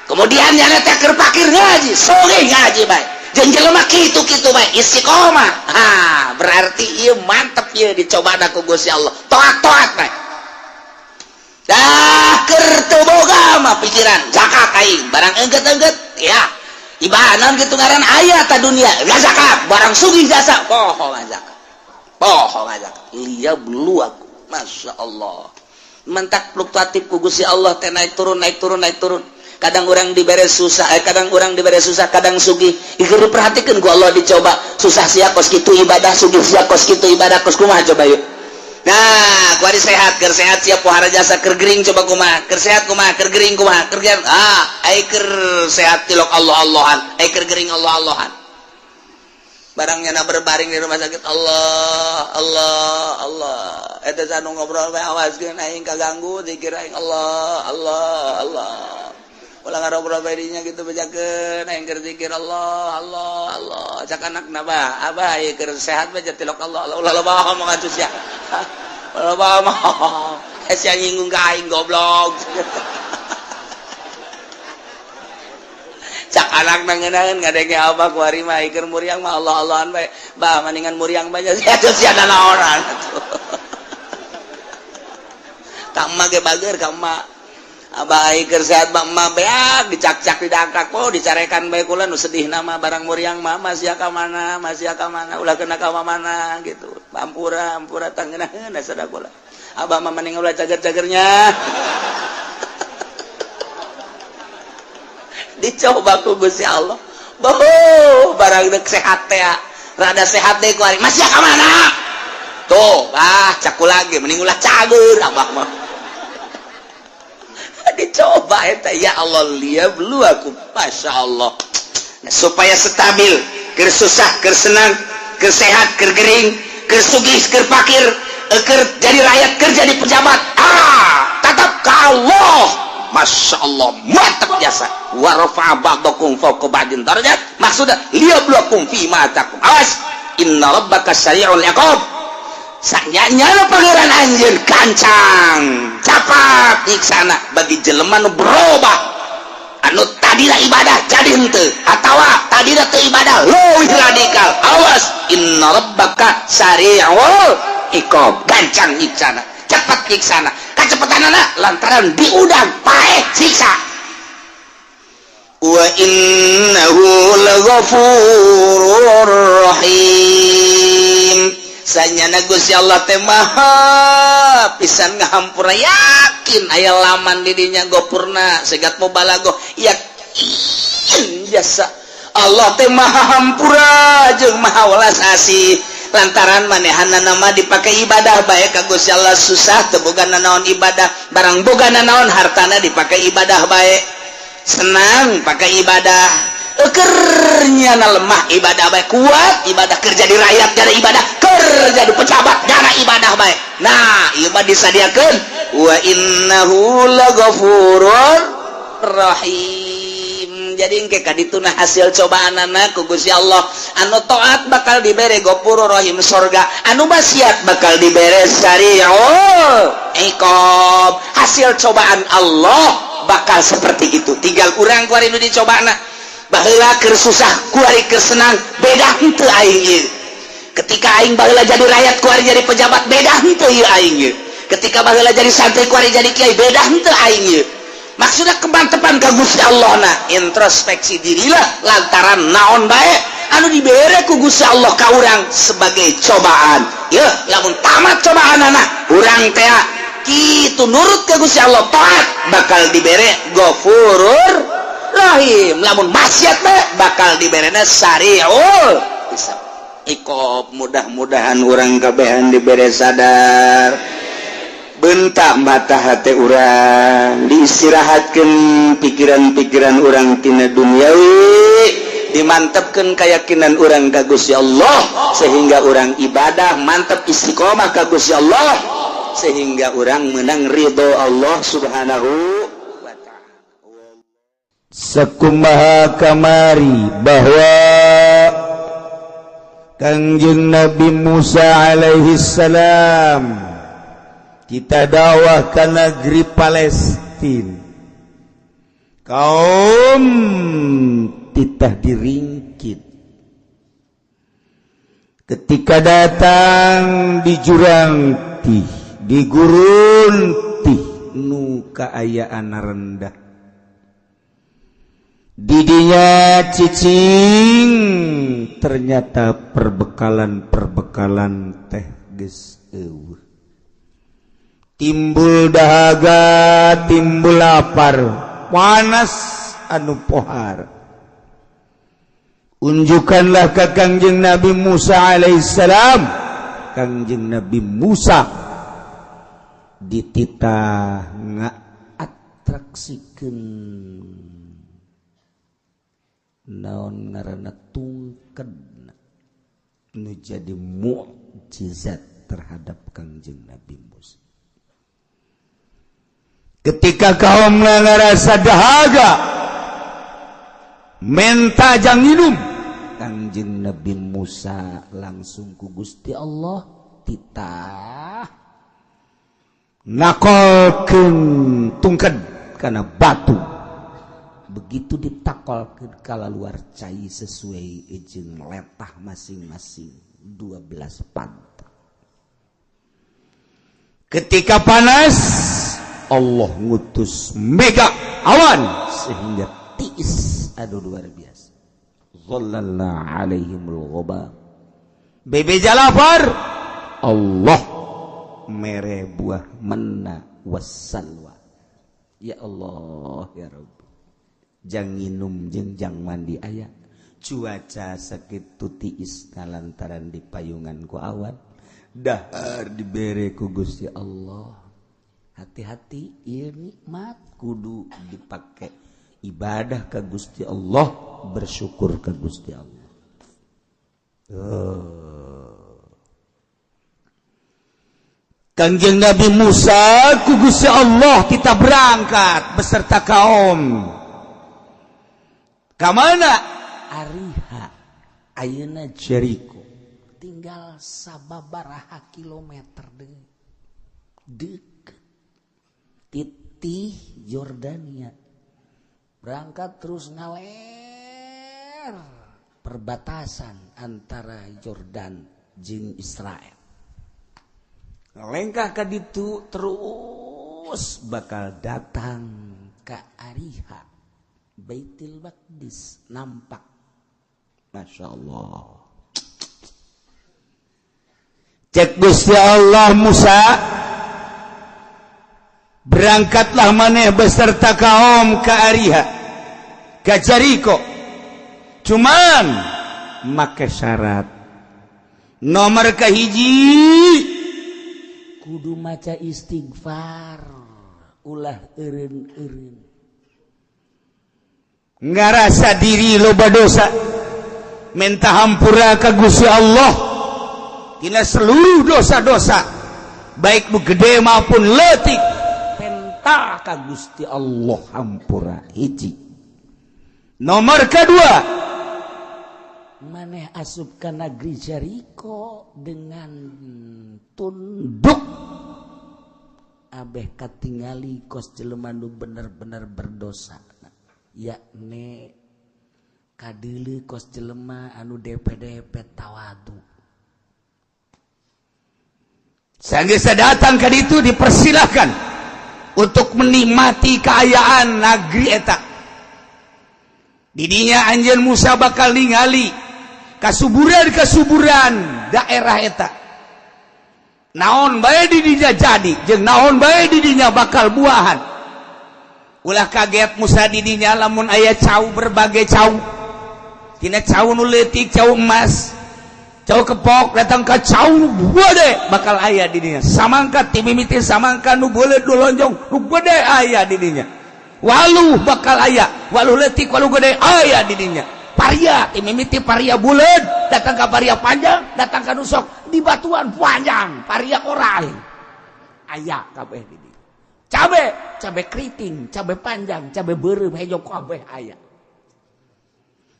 kemudian nyana teh keur pakir ngaji, sugih ngaji bae, jeung jelema kitu-kitu bae istiqomah. Ha, berarti ieu mantep, ieu dicoba ku Gusti Allah, toat-toat bae. Dah keur teu boga mah pikiran zakat aing, barang engget-engget ya ibadah gitu ngaran aya ta dunia ya zakat, barang sugih jasa poho zakat, poho zakat. Liyabluwakum, Masya Allah, mentak fluktuatif ku Gusti Allah teh, naik turun, naik turun, naik turun. Kadang orang dibere susah, kadang orang dibere susah, kadang sugih. Ieu diperhatikan ku Allah, dicoba susah sia kos kitu ibadah, sugih sia kos kitu ibadah, kos kumaha coba yuk. Nah, kuari sehat, keur sehat siap pohara jasa, keur gering coba kumaha, keur sehat kumaha, keur gering kumaha, keur gering, ah, ai keur sehat tilok Allah Allahan, ai keur gering Allah Allahan. Barangnya na berbaring di rumah sakit, Allah Allah Allah. Eta anu ngobrol bae, awaskeun aing kaganggu zikir aing, Allah Allah Allah. Ulah ngarobrol bae dinya gitu, bejakeun aing keur zikir, Allah Allah Allah. Cak anakna, "Bah, abah ieu keur sehat bae tilok Allah Allah, ulah loba omongan sia. Ulah loba omong. Sia nyinggung ka aing, goblok." Cak anak nangenaeun ngadenge abah kuari mah keur muriang mah Allah Allahan bae. "Bah, mendingan muriang bae sia sia naonan." Ka emak ge bager ka emak. Abah keur sehat mah emak beak dicak-cak, didangkak, oh dicarekan bae kula nu sedih nama barang muriang mah masih ka mana, masih ka mana, ulah kena ka mana gitu. Ampura, ampura tangeunaheun sada kula. Abah mah mending ulah cager-cagernya. Dicoba ku Gusti Allah. Boh, barang dek sehat teh rada sehat deh kuari masih ka mana? Tuh, ah caku lagi mending ulah cager abah mah. Dicoba eta ya Allah, liyabluwakum, Masya Allah. Nah, supaya stabil keur susah, keur senang, keur sehat, keur gering, keur sugih, keur pakir, keur jadi rakyat, keur jadi pejabat, ah tetap ke Allah. Masya Allah, mantap jasa. Wa rafa'a ba'dakum fawqa ba'din darajat, maksudnya liyabluwakum fi ma atakum. Awas, inna rabbaka sari'ul iqab, sanyanya Pangeran anjeun gancang capat nyiksana bagi jelema nu berubah, anu tadina ibadah jadi henteu, atawa tadina teu ibadah leuwih radikal. Awas, inna rabbaka sari'ul iqab, gancang nyiksana, cepat nyiksana, kacepetanana lantaran diudang paeh siksa. Wa innahu laghafurur rahim, sanyana Gusti Allah teh maha pisan ngahampura. Yakin aya laman di dinya gopurna segat mubalago, yakin jasa Allah teh maha hampura jeung maha welas asih, lantaran manehana nama dipakai ibadah bae ka Gusti Allah. Susah teu boga nanaon, ibadah, barang boga nanaon hartana dipakai ibadah bae, senang pakai ibadah, ekernya na lemah ibadah bae, kuat ibadah, kerja di rakyat jadi ibadah, kerja di pejabat jana ibadah bae. Nah, ieu mah disadiakeun wa innahu laghafurur rahim. Jadi engke kadituna hasil cobaan anak ku Gusti Allah, anu taat bakal dibere Ghafurur Rahim sorga, anu maksiat bakal dibere sari'ul iqab. Hasil cobaan Allah bakal seperti itu. Tinggal urang kuari nu dicobana, baheula keur susah, kuari keur senang, beda henteu aing ieu. Ketika aing baheula jadi rakyat, kuari jadi pejabat, beda henteu ieu aing ieu. Ketika baheula jadi santri, kuari jadi kiai, beda henteu aing ieu. Maksudnya kemantepan ka Gusti Allah. Nah, introspeksi dirilah lantaran naon bae anu dibere ku Gusti Allah ka urang sebagai cobaan ya. Lamun tamat cobaan anak urang teh kitu nurut ke Gusti Allah, taat, bakal dibere Ghafurur Rahim. Lamun maksiat bae bakal diberena sariul hisab, iqab. Mudah-mudahan urang kabehan dibere sadar, bentak mata hati urang, diistirahatkan pikiran-pikiran urang tina duniawi, dimantapkan keyakinan urang ka Gusti Allah sehingga urang ibadah mantap, istiqomah ka Gusti Allah, sehingga urang menang ridho Allah Subhanahu wa ta'ala. Sakumaha kamari bahwa Kangjeng Nabi Musa alaihi salam kita dakwah ke negeri Palestina. Kaum titah diringkit. Ketika datang di jurang tih, di gurun tih, nu kaayaan rendah. Didinya cicing, ternyata perbekalan-perbekalan teh geus eueuh. Timbul dahaga, timbul lapar, panas anu pohar. Unjukkanlah ke Kangjeng Nabi Musa alaihissalam. Kangjeng Nabi Musa dititah ngaatraksikeun naon ngaranna tungked nu jadi mukjizat terhadap Kangjeng Nabi Musa. Ketika kaum ngarasa dahaga menta jang minum, Kangjeng Nabi Musa langsung ku Gusti Allah titah nakolkeun tungked kana batu. Begitu ditakolkeun kalaluar cai sesuai jeung letah masing-masing 12 pantat. Ketika panas Allah ngutus mega awan sehingga tiis, aduh luar biasa. Zallalna alaihimul ghaba. Bebeja lapar, Allah mere buah manna wassalwa. Ya Allah ya Rabbi. Jang nginum jeung jang mandi aya. Cuaca sakitu tiis lantaran di payungan ku awan. Dahar dibere ku Gusti Allah. Hati-hati ieu nikmat kudu dipake ibadah ka Gusti Allah, bersyukur ka Gusti Allah. Kangjeng Nabi Musa ku Gusti Allah kita berangkat beserta kaum. Ka mana? Ariha, ayeuna Jericho. Tinggal sababaraha kilometer deui. Deket. Titih Yordania. Berangkat terus ngaler perbatasan antara Yordan jeung Israel. Lengkah ka ditu terus bakal datang ka Ariha, Baitul Maqdis nampak. Masya Allah. Cek Gusti Allah, Musa, berangkatlah maneh beserta kaum ke Ariha, ke Jericho. Cuman make syarat. Nomor kahiji kudu maca istighfar, ulah eureun-eureun. Ngarasa diri loba dosa, minta hampura ka Gusti Allah tina seluruh dosa-dosa, baik nu gede maupun leutik, penta ka Gusti Allah hampura. Hiji. Nomor kedua, maneh asup ka negeri Jericho dengan tunduk, abeh katingali kos jelema nu bener-bener berdosa, yakni kadeuleu kos jelema anu DPDP tawadu. Sanggeus datang ka ditu dipersilahkan untuk menikmati keayaan negeri eta. Didinya anjeun Musa bakal ningali kasuburan-kasuburan daerah eta. Naon bae di dinya jadi, jeung naon bae di dinya bakal buahan. Ulah kaget Musa di dinya lamun aya cau, berbagai cau. Tina cau nu leutik, cau emas, cau kepok, datang ka cau nu gede bakal aya di dinya. Samangka ti mimiti samangka nu beuleut, nu lonjong, nu gede aya di dinya. Waluh bakal aya, waluh leutik, waluh gede aya di dinya. Paria ti mimiti paria buleud, datang ka paria panjang, datang ka nusok di batuan panjang, paria orai. Aya kabeh di dinya. Cabe, cabe keriting, cabe panjang, cabe beureum, hejo kabeh aya.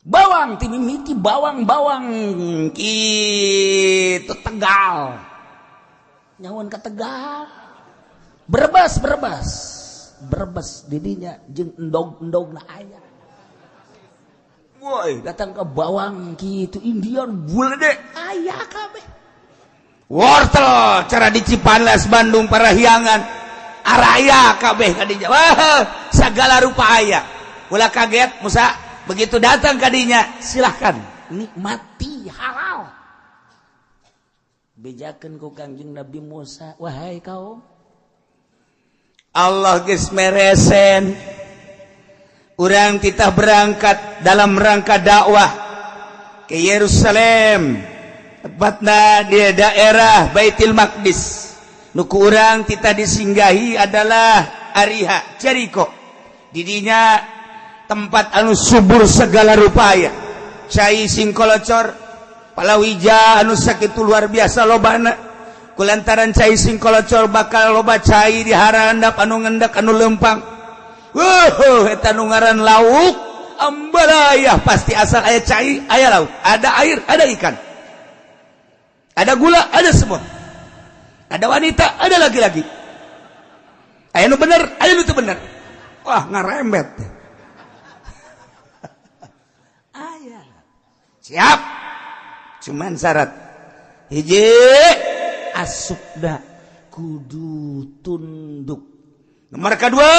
Bawang ti mimiti bawang-bawang kitu Tegal. Nyawan ka Tegal. Brebes Brebes. Brebes didinya jeung endog-endogna aya. Woi, datang ke bawang kitu Indian bulede aya kabeh. Wortel cara di Cipanas Bandung Parahyangan araya kabeh kadinya. Wah, segala rupa aya. Ulah kaget Musa, begitu datang kadinya silahkan nikmati halal. Bejakeun ku Kangjeng Nabi Musa, wahai kaum, Allah geus meresen. Urang kita berangkat dalam rangka dakwah ke Yerusalem, tepatnya di daerah Baitul Maqdis. Nu ku urang kita disinggahi adalah Ariha, Jericho. Didinya tempat anu subur segala rupaya. Cai singkolocor, palawija anu sakitu luar biasa lobana. Kulantaran cai singkolocor bakal loba cai di harandap anu ngendak anu lempang. Wuh, eta nu ngaran lauk ambalayah pasti asal aya cai, aya lauk, ada air, ada ikan. Ada gula, ada semua. Ada wanita, ada laki-laki. Aya nu bener, aya nu teu bener. Wah, ngarembet. Aya. Siap. Cuman syarat. Hiji, asupna kudu tunduk. Nomor kedua,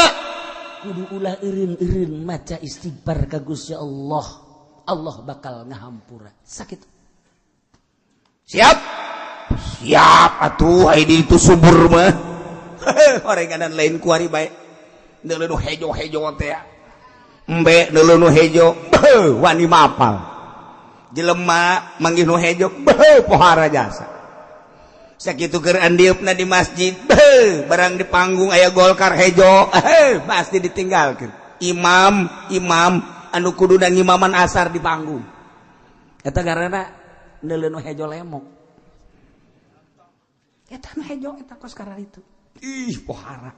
kudu ulah eureun-eureun maca istighfar ka Gusti Allah. Allah bakal ngahampura. Sakit. Siap. Siap atuh ai di itu subur mah. Orenganan lain kuari bae. Neuleuh nu hejo-hejo teh. Embe neuleuh nu hejo, beuh wani mapal. Jelema manggih nu hejo, beuh pohara jasa. Sakitu keur andieupna di masjid, beuh barang di panggung aya Golkar hejo, pasti ditinggalkeun. Imam, imam anu kudu ngimaman asar di panggung. Eta karena neuleuh nu hejo lemok. Eta nu hejo eta kos karena itu. Ih, pohara.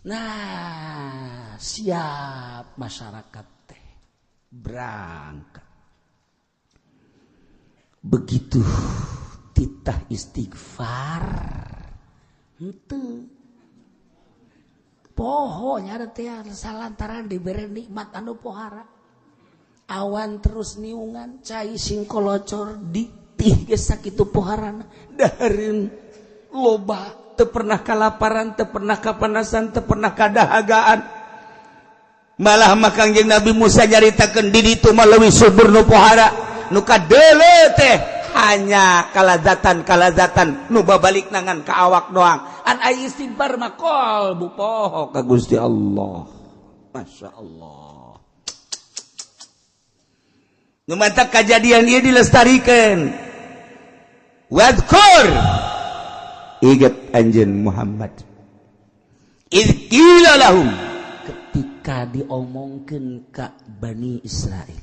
Nah, siap masyarakat teh berangkat. Begitu titah istighfar henteu poho nya teh salantaran dibere nikmat anu pohara. Awan terus niungan cai singkolocor ditih geus sakitu poharana dahareun loba teu pernah kalaparan, teu pernah kapanasan, teu pernah kadahagaan. Malah mah Kangjeng Nabi Musa nyaritakeun di ditu mah leuwih subur nu pohara, nu kadeuleu teh hanya kalazatan-kalazatan nu babalik nangan ka awak doang. An ai istighfar mah qalbu poho ka Gusti Allah. Masya Allah. Nu mantak kajadian ieu dilestarikan. Wadkur, ingat anjeun Muhammad. Idz qila lahum, ketika diomongkeun ka Bani Israel.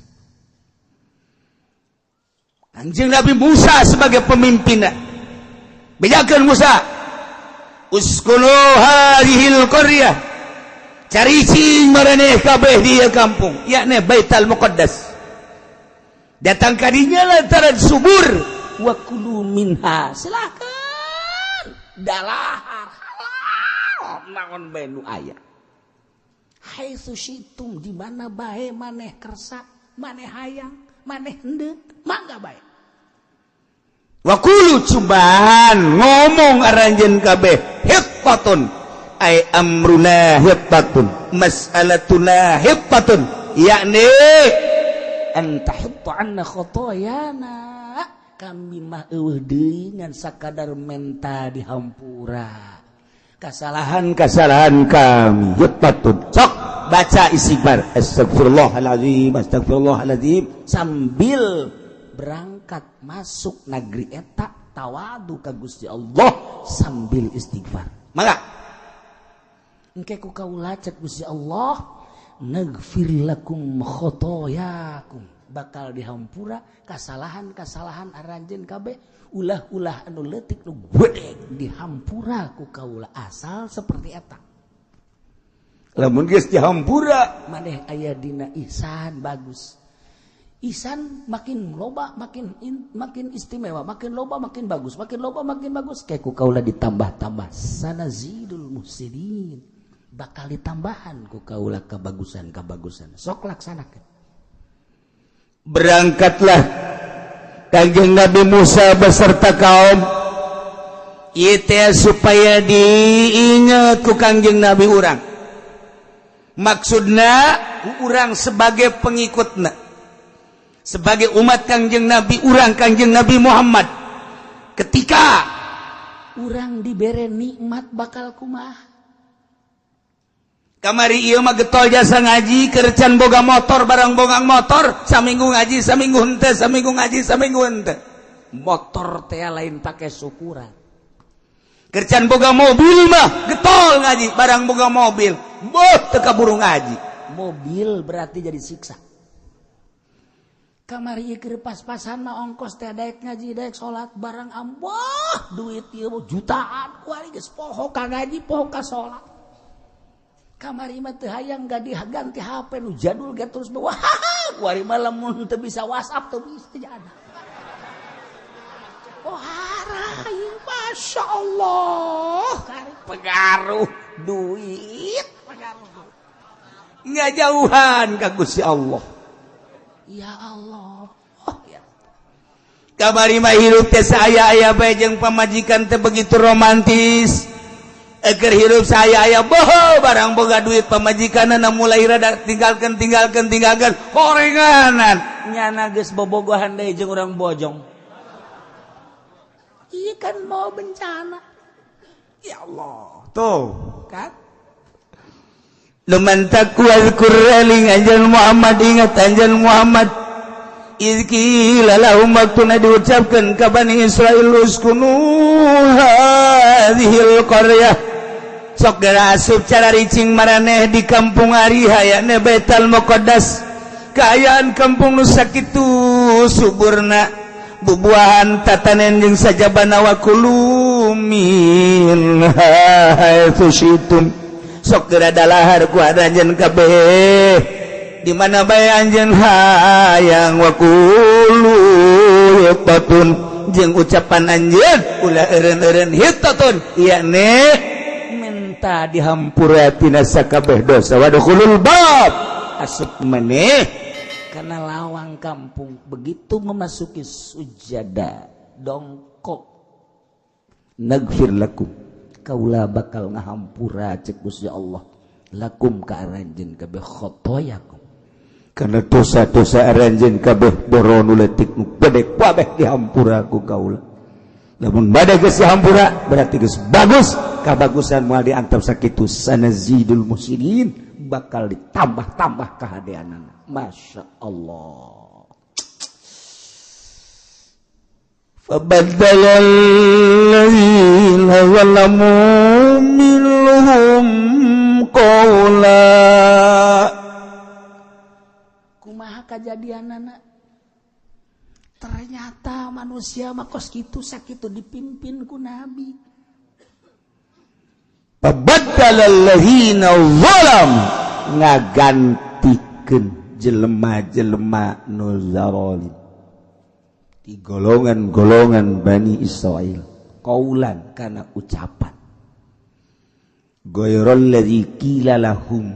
Kanjeng Nabi Musa sebagai pemimpinna. Bejakeun Musa, uskunu hadhil qaryah. Caricing maraneh kabeh di ieu kampung, yakni Baitul Muqaddas. Datang kadinya lantaran subur, wa kulu minha, silakan dalahar halal naon bae nu aya. Haitsu syitum, di mana bae maneh kersa, maneh hayang, maneh hendeuk, mangga bae. Wa kulu cubaan ngomong aranjeun kabeh hiqqatun ay amruna hiqqatun mas'alatuna hiqqatun yakni an tahutta anna khotoyana, kami mah eueuh deui ngan sakadar menta dihampura kesalahan-kesalahan kami. Hiqqatun, sok baca istighfar, astagfirullahalazim, astagfirullahalazim, sambil berangkat masuk negeri eta tawadu ka Gusti Allah sambil istighfar. Mangga engke ku kaula cek Gusti Allah, nagfir lakum khotoyakum, bakal dihampura kesalahan-kesalahan aranjeun kabeh, ulah-ulah anu leutik nu gede dihampura ku kaula asal seperti eta. Lamun geus dihampura maneh aya dina ihsan bagus. Isan makin loba makin makin istimewa, makin loba makin bagus, makin loba makin bagus. Kayak ku kaula ditambah-tambah sanazidul muhsinin. Bakal ditambahan ku kaula kebagusan-kebagusan. Sok laksanakeun. Berangkatlah Kanjeng Nabi Musa beserta kaum ieu teh supaya diingat ku Kangjeng Nabi urang. Maksudna urang sebagai pengikutna, sebagai umat Kangjeng Nabi urang, Kangjeng Nabi Muhammad, ketika urang dibere nikmat bakal kumaha? Kamari ieu mah getol jasa ngaji, keur can boga motor. Barang boga motor, saminggu ngaji, saminggu henteu, saminggu ngaji, saminggu henteu. Motor teh lain pakai syukuran. Keur can boga mobil mah getol ngaji. Barang boga mobil, boh, teu kaburu ngaji. Mobil berarti jadi siksa. Kamari keur pas-pasan mah ongkos teh daek ngaji, daek salat. Barang amboh duit ieu jutaan, kuari geus poho ka ngaji, poho ka salat. Kamari mah teu hayang ganti HP nu jadul ge terus, wah, kuari mah lamun teu bisa WhatsApp teu bisa jadi. Oh, harai, Masya Allah. Pengaruh duit, pengaruh nggak jauhan ka Gusti Allah. Ya Allah, oh, ya. Kamari mah hirup teh saya aya bae jeung pamajikan teh begitu romantis. Eger hirup saya aya boho, barang boga duit pamajikanna mulai rada tinggalkan, tinggalkan, tinggalkan horenganan. Nyana geus bobogohan deui jeung urang Bojong. Iya kan, mau bencana. Ya Allah, tuh kan. Lumantak wazkur, eling anjeun Muhammad, ingat anjeun Muhammad, idz qila lahum, waktuna diucapkeun ka Bani Israil, uskunu hadhil qaryah, sok geura asup cara ricing maraneh di kampung Ariha, yakni Baitul Muqaddas. Kaayaan kampung nu sakitu suburna, bubuahan, tatanen jeung sajabana, wa kulu minha haitsu syi'tum, sok geura dalahar ku anjeun kabeh di mana bae anjeun hayang, wa qulu hittatun, jeung ucapan anjeun ulah eureun-eureun, hittatun yakni minta dihampura tina sakabeh dosa, wadkhulul bab, asup maneh karena lawang kampung. Begitu memasuki sujada, dongkok, naghfir lakum, kaula bakal ngahampura cek Gusti Allah, lakum ka aranjeun kabeh, khotoyakum, karena dosa-dosa aranjeun kabeh, boro nu leutik nu gede, kabeh dihampura ku kaula. Lamun bade geus dihampura berarti geus bagus. Kabagusan moal diantep sakitu. Sanazidul muhsinin, bakal ditambah-tambah kahadeanana. Masya Allah. فبدل الذين ظلموا منهم قولا. Kumaha kajadianana? Ternyata manusia mah kos kitu, sakitu dipimpin ku nabi. فبدل الذين ظلم, ngagantikeun jelema-jelema nu zalim di golongan-golongan Bani Israel, qaulan, kana ucapan, ghairal ladzi qila lahum,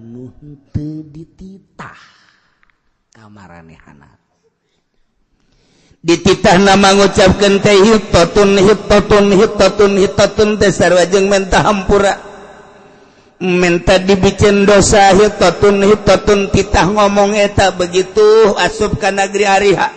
nu henteu dititah kamaranehana. Dititah nama ngucapkeun teh hittatun, hittatun, hittatun. Hittatun teh sarua jeung menta hampura, minta dibikin dosa. Hittatun, hittatun, titah ngomong eta. Begitu asup ka negeri Ariha,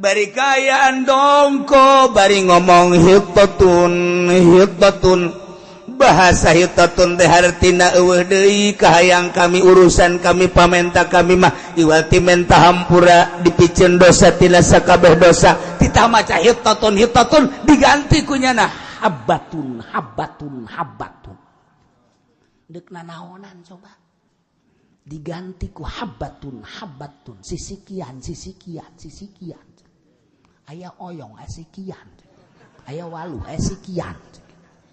bari kaayaan dongko, bari ngomong hittatun, hittatun. Bahasa hittatun teh hartina eueuh deui kahayang kami, urusan kami, pamenta kami mah iwati menta hampura, dipicen dosa tina sakabeh dosa. Titah maca hittatun, hittatun, diganti ku nyana habbatun, habbatun, habbatun. Dek nanaonan coba? Diganti ku habbatun, habbatun, sisikian, sisikian, sisikian. Aya oyong sikian, aya walu sikian.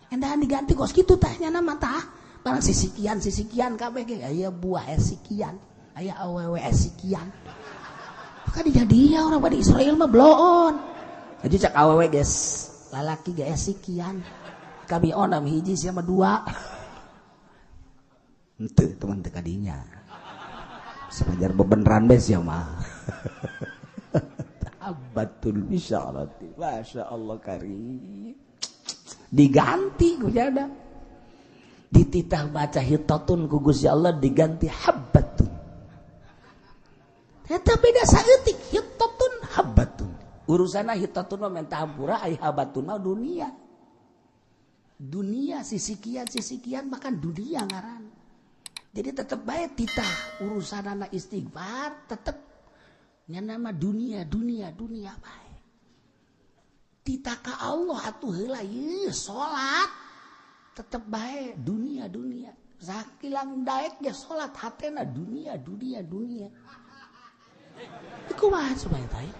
Endahan diganti kos kitu tah nyana mah tah. Barang sisikian, sisikian kabeh ge, aya buah sikian, aya awewe sikian. Kan jadi orang pada Israel mah bloon. Jadi cak awewe guys, lalaki guys sikian. Kami onam hiji siapa dua. Henteu teman teu kadinya. Sepajar bebeneran bes ya mah. Abatul bisyarati. Masya Allah karim. Diganti ku jada. Dititah baca hitotun ku Gusti Allah diganti habbatun. Eta beda saeutik hitotun habbatun. Urusanna hitotun mah menta hampura, ai habbatun mah dunia. Dunia sisikian bahkan dunia ngaran. Jadi tetep bae titah urusanana istighfar tetep nya nama dunia dunia dunia bae. Titah ka Allah atuh heula ieu salat tetep bae dunia dunia. Sakilang daek ge salat hatena dunia dunia dunia. Kumaha coba eta ya?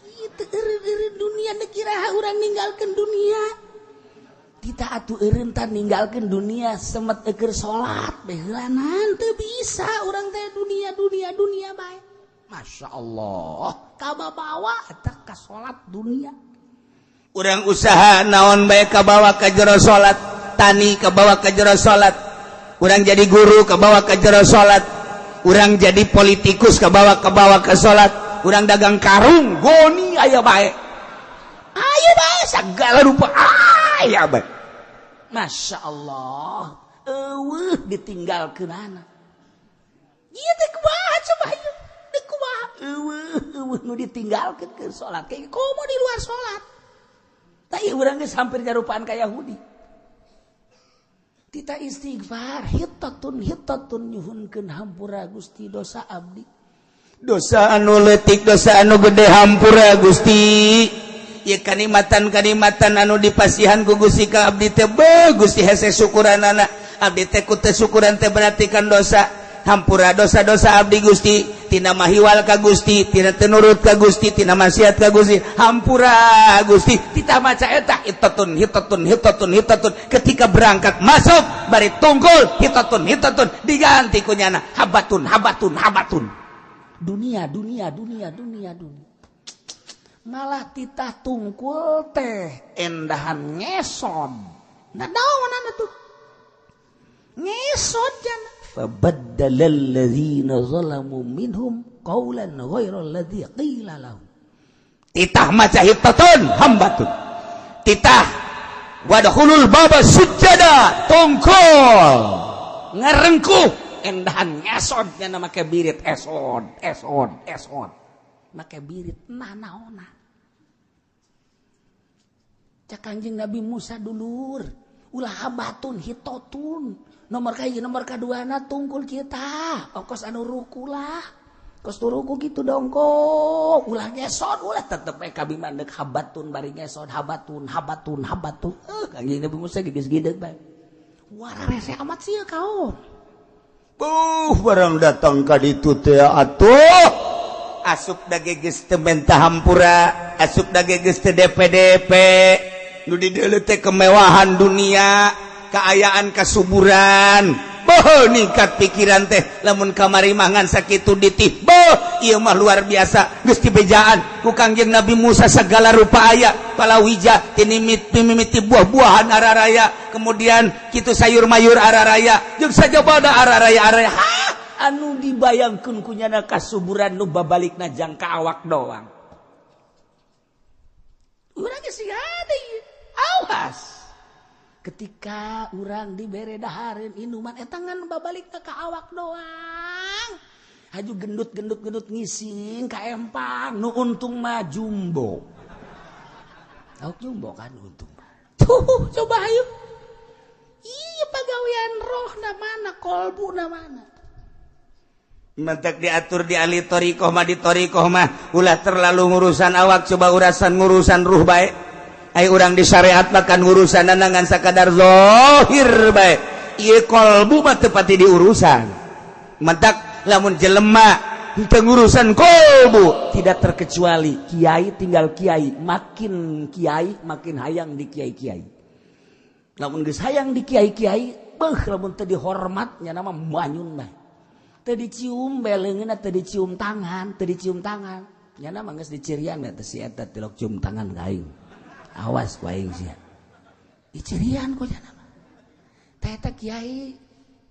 Ieu teu eureun-eureun dunia nu kira urang ninggalkeun dunia. Tita atuh eureun tah ninggalkeun dunia semet eukeur salat bae heulanan teu bisa urang teh dunia dunia dunia bae. Masya Allah, kababawa eta ka salat dunia. Urang usaha naon bae kabawa ka jero salat, tani kabawa ka jero salat, urang jadi guru kabawa ka jero salat, urang jadi politikus kabawa ke salat, urang dagang karung goni aya bae. Aya bae segala rupa aya bae. Masya Allah, eueuh ditinggalkeunana. Ieu teh kumaha coba ieu? Teh kumaha? Eueuh eueuh nu ditinggalkeun ke salat. Kayak komo di luar salat. Tah ieu urang geus hampir nyarupaan ka Yahudi. Tita istighfar hitatun hitatun nyuhunkeun hampura Gusti dosa abdi. Dosa anu leutik, dosa anu gede hampura Gusti. Ieu kanikmatan-kanikmatan anu dipasihan ku Gusti ka abdi teh beuh Gusti hese syukuranana. Abdi teh ku teu syukuran teh berarti kan dosa. Hampura dosa-dosa abdi Gusti, tina mahiwal ka Gusti, tina teu nurut ka Gusti, tina maksiat ka Gusti. Hampura Gusti. Tita maca eta hitatun hitatun hitatun hitatun ketika berangkat masuk bari tungkul hitatun hitatun diganti ku nyana habatun habatun habatun. Dunia dunia dunia dunia dunia. Malah titah tungkul teh endahan ngesod. Nah naon tuh? Ngesod jana. Fabaddalal ladzina zalamu minhum qawlan ghairal ladzi qila lahum. Titah maca hitatun hambatun. Titah wadkhulul baba sujada tungkul ngarengkuh endahan ngesod jana make birit esod esod esod. Make birit nah naona. Cak Kanjeng Nabi Musa dulur ulah habatun hitotun nomor kahiji nomor kaduana tungkul kita ongkos anu ruku lah kos ruku gitu dongkok ulah ngesot ulah tetep we kabi mah deuk habatun bari ngesot habatun habatun habatun Kanjeng Nabi Musa geus gideg bae wara rese amat sih kaon. Buh barang datang ka ditu teh atuh asup dage geus teu menta hampura asup dage geus teu DPDP nu dideuleu teh kemewahan dunia kaayaan kasuburan boh ningkat pikiran teh lamun kamari mangan sakitu ditih boh ieu mah luar biasa geus dibejaan ku Kangjeng Nabi Musa segala rupa aya palawija tinimit mimiti buah-buahan araraya kemudian kitu sayur mayur araraya jeung sajabada araraya araraya anu dibayangkeun ku nyana kasuburan nu babalikna jangka awak doang. Urang geus ada ieu. Awas. Ketika urang dibere dahareun inuman eta ngan babalikna ka awak doang. Haju gendut-gendut-gendut ngising ka empang nu untung mah jumbo. Tahu jumbo kan untung. Tuh coba ayo. Iya pagawean roh na mana kolbu na mana. Mentek diatur di ahli thoriqoh mah di thoriqoh mah ulah terlalu ngurusan awak coba urusan ngurusan ruh bae. Ai urang di syariat mah kan ngurusan ngan sakadar zahir bae. Ieu kolbu mah teu pati diurusan. Mentak lamun jelema teu ngurusan kolbu tidak terkecuali kiai tinggal kiai makin hayang di kiai-kiai. Lamun geus hayang di kiai-kiai beuh lamun teu dihormatnya nama manyun mah. Teu dicium beleungeunna, teu dicium tangan, teu dicium tangan. Nyana mah geus dicirian teh si eta tilok cium tangan ka aing. Awas ku aing sia. Dicirian ku nyana mah. Teh eta kiai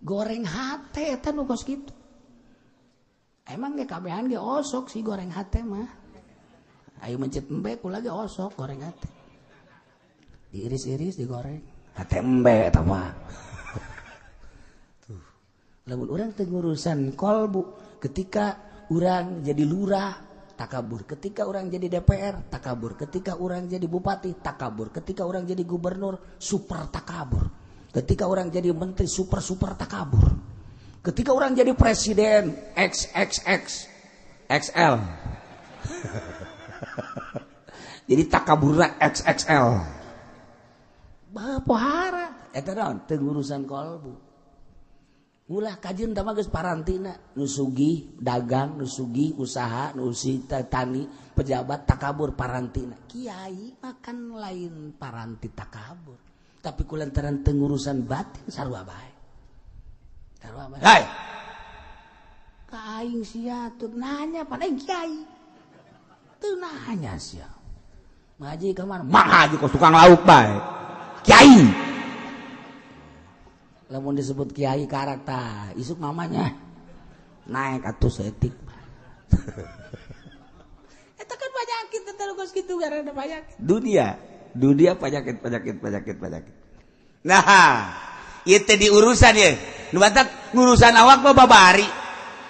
goreng hate eta nu kos kitu. Emang ge kabehan ge osok sih goreng hate mah. Ayo mencet embe kula ge osok goreng hate. Diiris-iris digoreng. Hate embe eta mah. Tuh. Lamun urang teu ngurusan kolbu, ketika urang jadi lurah takabur, ketika urang jadi DPR takabur, ketika urang jadi bupati takabur, ketika urang jadi gubernur super takabur, ketika urang jadi menteri super super takabur, ketika urang jadi presiden XXX XL. Jadi takaburna XXL. Pohara eta naon teu ngurusan kolbu. Ulah kajeun tah mah geus parantina, nu sugih dagang, nu sugih usaha, nu tani, pejabat takabur parantina. Kiai makan lain paranti takabur, tapi kulantaran teu ngurusan batin sarua bae. Sarua bae. Hai. Ka aing sia teu nanya pan aing kiai. Teu nanya sia. Ngaji ka mana? Mah haji kos tukang lauk bae. Kiai. Lamun disebut kiai karakter isuk mamanya naik atuh setik. Eta kan penyakit eta geus kitu karena penyakit. Dunia, dunia penyakit penyakit penyakit penyakit. Nah, ieu teh diurusan ye. Nu batak ngurusan awak mah babari.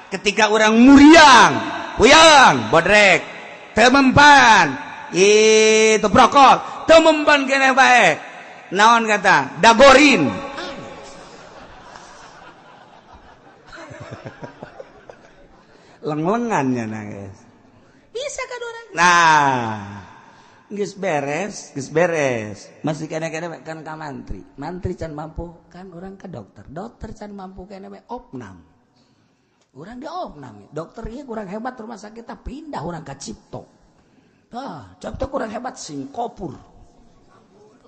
Ketika urang muriang, puyeng, bodrek, teu mempan, itu brokol, teu mempan keneh bae. Naon kata? Dagorin. Leng-lengannya nangis. Bisa kan orang? Nah, geus beres, geus beres. Masih kene-kene kan ka mantri. Mantri can mampu kan orang ke dokter. Dokter can mampu kene we opnam. Urang di opnam. Dokter ieu kurang hebat rumah sakit tah pindah urang ka Cipto. Tah, Cipto kurang hebat Singkopur.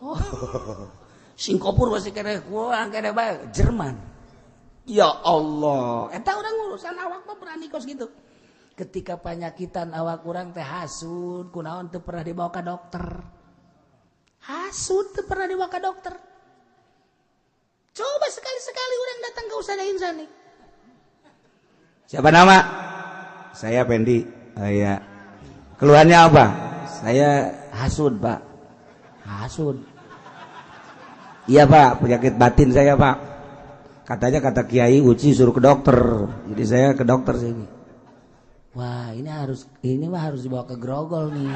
Oh. Singkopur masih kene kurang kene bae Jerman. Ya Allah, eta urang urusan awak mah berani kos gitu. Ketika panyakitan awak urang teh hasud, kunaon teu pernah dibawa ka dokter. Hasud teu pernah dibawa ka dokter. Coba sekali-sekali urang datang ke Ustazah Insani. Siapa nama? Saya Pendi. Oh, iya. Keluhannya apa? Saya hasud, Pak. Hasud. Iya, Pak, penyakit batin saya, Pak. Katanya kata Kiai Uci suruh ke dokter. Jadi saya ke dokter sini. Wah, ini mah harus dibawa ke Grogol nih.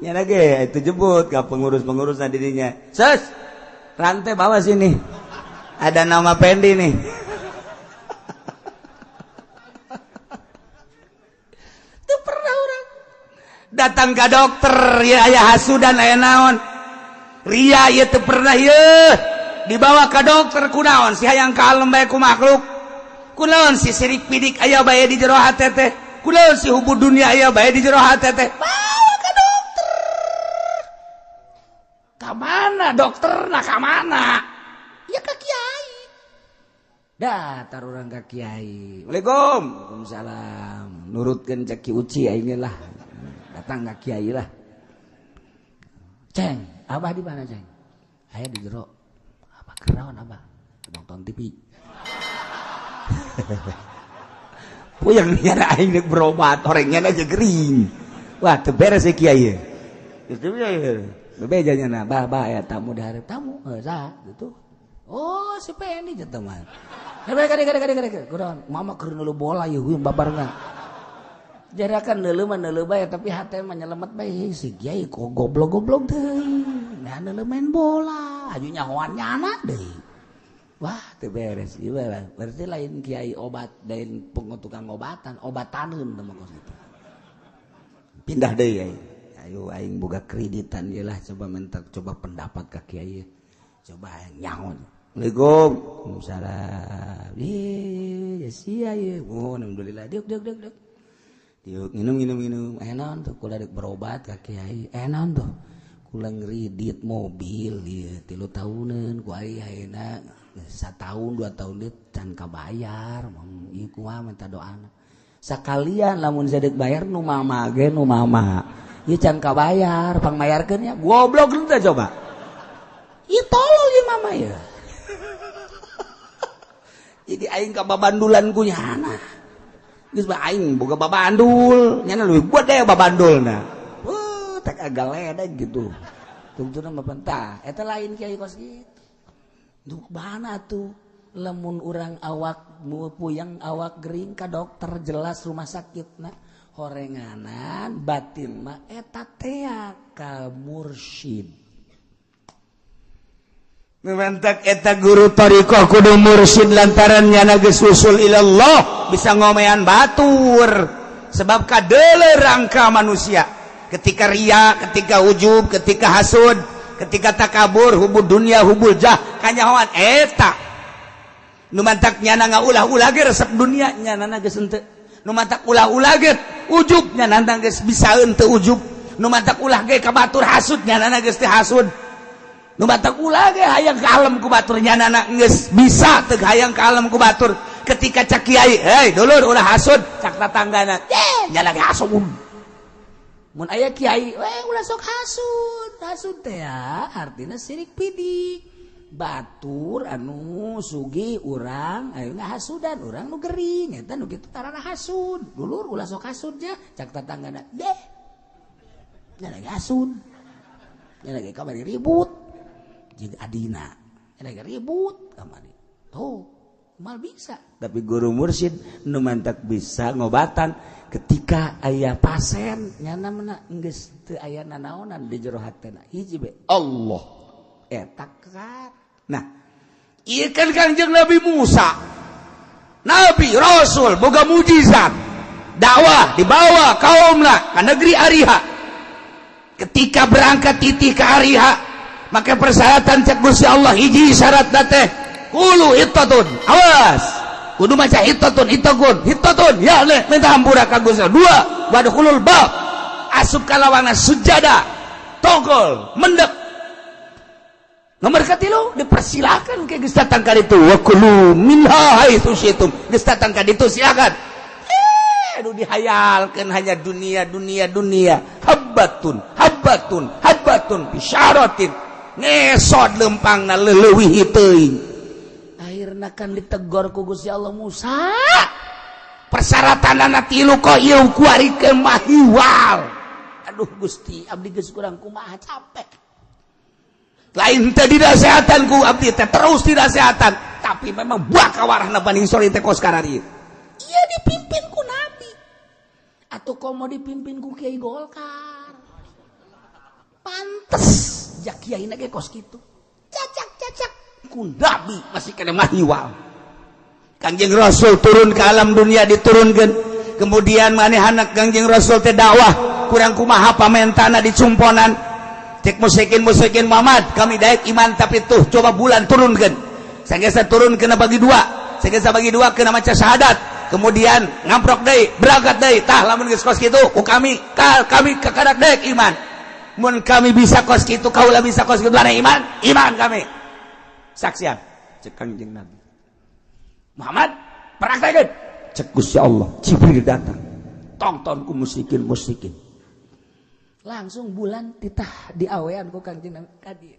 Ya lagi itu jemput ke pengurus-pengurus dirinya. Sus, rantai bawa sini. Ada nama Pendi nih. Itu pernah orang datang ke dokter ya aya hasudan aya naon. Ria ieu teu pernah ieu dibawa ke dokter kunaon si hayang kalem bae ku makhluk. Kunaon si sirik pidik aya bae di jero hate teh. Kunaon si hubud dunia aya bae di jero hate teh. Bawa ke dokter. Ka mana dokterna ka mana? Ya ka kiai. Datar urang ka kiai. Waalaikum. Waalaikumsalam. Nurutkeun cek Ki Uci aing lah. Datang ka kiai lah. Ceng, abah di mana ceng? Aya di jero. Abah kerawan abah. Nonton TV. Puyeng nyana aing deuk berobat, orangnya aja gering. Wah, teu beres ya kiai. Geus teu bebeja nyana, bah bah aya tamu dihareup tamu, heuh saha gitu. Oh, si Pendi jeung teman. Kade kade kade kade. Kunaon? Mama keur neuleuh bola ieu heuh babarengan. Jarakan neuleuh mah neuleuh bae tapi hate mah nyelemet bae si kiai kok goblok-goblok deui. Nah neuleuh main bola, aju nyahoan nyana deui. Wah, teu beres ieu berarti lain kiai obat, lain tukang obatan, obataneun teh mah kos kitu. Pindah deui aing. Ayo aing boga kreditan ieu lah coba minta coba pendapat ka kiai. Coba aing nyaho. Assalamualaikum. Waalaikumsalam. Ih, ya sia ieu. Oh, alhamdulillah. Diuk diuk diuk diuk. Diuk minum minum minum. Naon tuh kula deuk berobat ka kiai. Naon tuh? Ulang kredit mobil ya 3 tahunan ku ayeuna setahun 2 tahun dia can kabayar. Ieu kumaha minta doana sakalian, lamun sadek bayar nu mama ge, nu mama ieu can kabayar, pangmayarkeun ya. Goblok teh, coba ieu, tolol ieu mama ya. Jadi aing ka babandulan ku nyana, geus bae aing boga babandul, nyana leuwih gede babandulna. Wah, tak agak ledek gitu. Tungtuna mah pentah eta lain kiai kos gitu. Duh, mana tuh lamun urang awak puyeng, awak gering, ka dokter jelas rumah sakit. Nah, horenganan batin mah eta tea ka mursyid. Matak eta guru thoriqoh kudu mursyid, lantaran nyana geus usul ilallah, bisa ngomean batur, sebab kadele rangka manusia ketika ria, ketika ujub, ketika hasud, ketika takabur, hubbud dunia, hubbul jah, kanyahoan eta. Nu mantak nyana ngaulah-ulah ge resep dunia, nyana geus henteu. Nu mantak ulah-ulah ge ujub, nyana geus bisa henteu ujub. Nu mantak ulah ge ka batur hasud, nyana geus teu hasud. Nu matak ulah ge hayang ka alam ku batur, nyanana geus bisa teu hayang ka alam ku batur. Ketika cak kiai, "Hei dulur, ulah hasud," cak tatanggana, "Eh, nya lagi hasud." Mun aya kiai, "Eh, ulah sok hasud." Hasud teh ya artinya sirik pidik. Batur anu sugih urang ayo ngahasudan, urang nu gering eta nu kitu tarana hasud. "Dulur, ulah sok hasud ya," cak tatanggana, "Deh, nya lagi hasud, nya lagi kamari ribut jeung adina, nya lagi ribut kamari." Tuh mal bisa. Tapi guru mursyid nu mantak bisa ngobatan ketika aya pasien. Nyana mana geus teu aya nanaonan di jero hatena, hiji be Allah. Eta kan. Nah, iya kan, Kangjeng Nabi Musa, Nabi Rasul boga mujizat, dakwah dibawa kaumna ke negeri Ariha. Ketika berangkat titih ke Ariha, maka persyaratan cek Gusti Allah, hiji syarat teh qulu hittatun. Awas, kudu maca hittatun, hittatun, hittatun ya leh, minta hampura ka Gusti. Dua, wadkhulul bab, asup ka lawangan, sujada, togol mendek. Nomor katilu, dipersilakan ke geus datang ka ditu, wa kulu minha haitsu syitum. Geus datang ka ditu, silakan. Eh, aduh, dihayalkeun hanya dunia, dunia, dunia. Habbatun, habbatun, habbatun bisyaratin, ngesot lempangna leuwih teuing. Akhirna kan ditegor ku Gusti Allah, "Musa, persyaratan tilu kok ieu kuari mahiwal." "Aduh Gusti, abdi geus kurang kumaha, capek." Lain teh dinasehatan ku abdi teh, terus dinasehatan, tapi memang buah kawarahna Bani Israil teh kos karari. Iya, dipimpin ku nabi atau komo dipimpin ku Kiai Golkar, pantes ja kiai ge kos kitu, cacak cacak. Ku nabi masih kena mahiwal. Kangjeng Rasul turun ke alam dunia, diturunkan, kemudian manehana Kangjeng Rasul teh dakwah kurang kumaha pamentana, dicumponan cek musyrikin musyrikin, "Muhammad, kami daek iman, tapi tuh coba bulan turunkan." Sanggeus turun kena bagi dua, sanggeus bagi dua kena maca syahadat, kemudian ngamprok deui, berangkat deui. "Tah, lamun geus kos kitu ku kami kal kami kakarak daek iman. Mun kami bisa kos kitu, kaula bisa kos kitu, iman iman kami saksian," cek Kangjeng Nabi. "Muhammad, praktekeun," cek Gusti Allah. Jibril datang, tonton ku musyrikin musyrikin. Langsung bulan titah diawean ku Kangjeng Nabi kadi.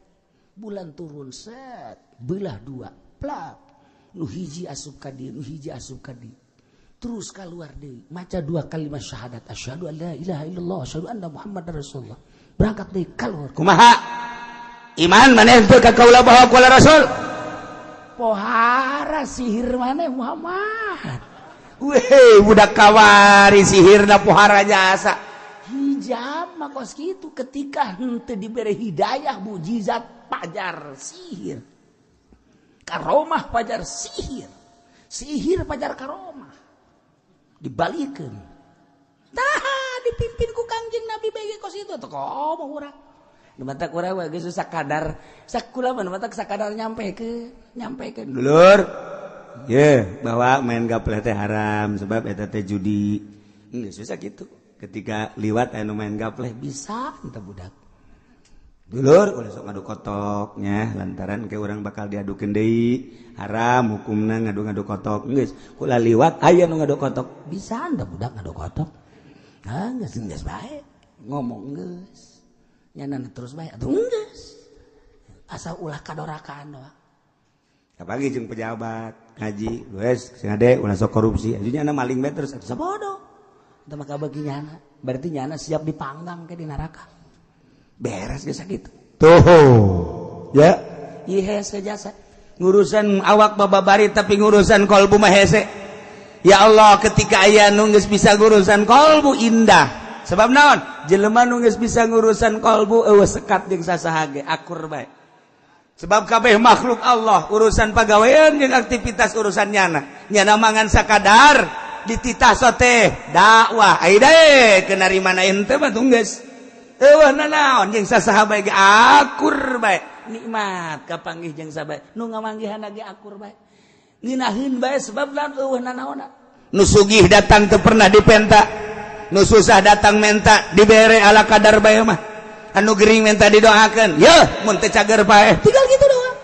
Bulan turun, set, belah dua, plak. Nu hiji asup ka dieu, nu hiji asup ka dieu. Terus keluar deui, maca dua kalimat syahadat, asyhadu an la ilaha illallah, asyhadu anna muhammadar rasulullah. Berangkat deui keluar. "Kumaha, iman maneh teu ka kaula bahwa kaula rasul?" "Pohara sihir maneh, Muhammad." Weh, budak kawari sihirna, pohara jasa. Hijab mah kos kitu, ketika henteu dibere hidayah, mujizat pajar sihir. Karomah pajar sihir. Sihir pajar karomah. Dibalikeun. Tah, dipimpin ku Kangjeng Nabi bege kos itu tuh komo urang. Nu matak urang mah geus sakadar sakula mah, nu matak sakadar nyampekeun. Dulur ye, bahwa main gapleh teh haram sebab eta teh judi. Geus susah gitu. Ketika liwat anu main gapleh, Bisa entah budak. Dulur ulah sok ngadu kotoknya lantaran ke orang bakal diadukeun deui haram hukumna ngadu-ngadu kotok geus kula liwat aya nu ngadu kotok bisa anda budak ngadu kotok ah geus geus bae ngomong geus nyana terus bae atuh geus asal ulah kadorakaan doang. Apalagi jeung pejabat ngaji geus sing ade ulah sok korupsi ajunya anda maling bae terus atuh sabodo eta mah kabagi nyana berarti nyana siap dipanggang ke di neraka. Beres geus sakitu. Tuh. Ya, ieu hese jasa. Ngurusan awak bababari tapi ngurusan kolbu mah hese. Ya Allah, ketika aya nu geus bisa ngurusan kolbu indah. Sebab naon? Jelema nu geus bisa ngurusan kolbu eueuh sekat jeung sasaha ge akur bae. Sebab kabeh makhluk Allah urusan pagawean jeung aktivitas urusan nyana. Nyana mangan sakadar dititah sote dakwah. Ai deui kenarima na ente mah geus. Eueuh nanaon jeung sasaha bae ge akur bae nikmat kapanggih jeung sabae nu ngamanggihan ge akur bae ngeunaheun bae sebab lamun eueuh nanaonna nu sugih datang teu pernah dipenta nu susah datang menta dibere ala kadar bae mah anu gering menta didoakeun yeuh mun teu cager paeh tinggal kitu doang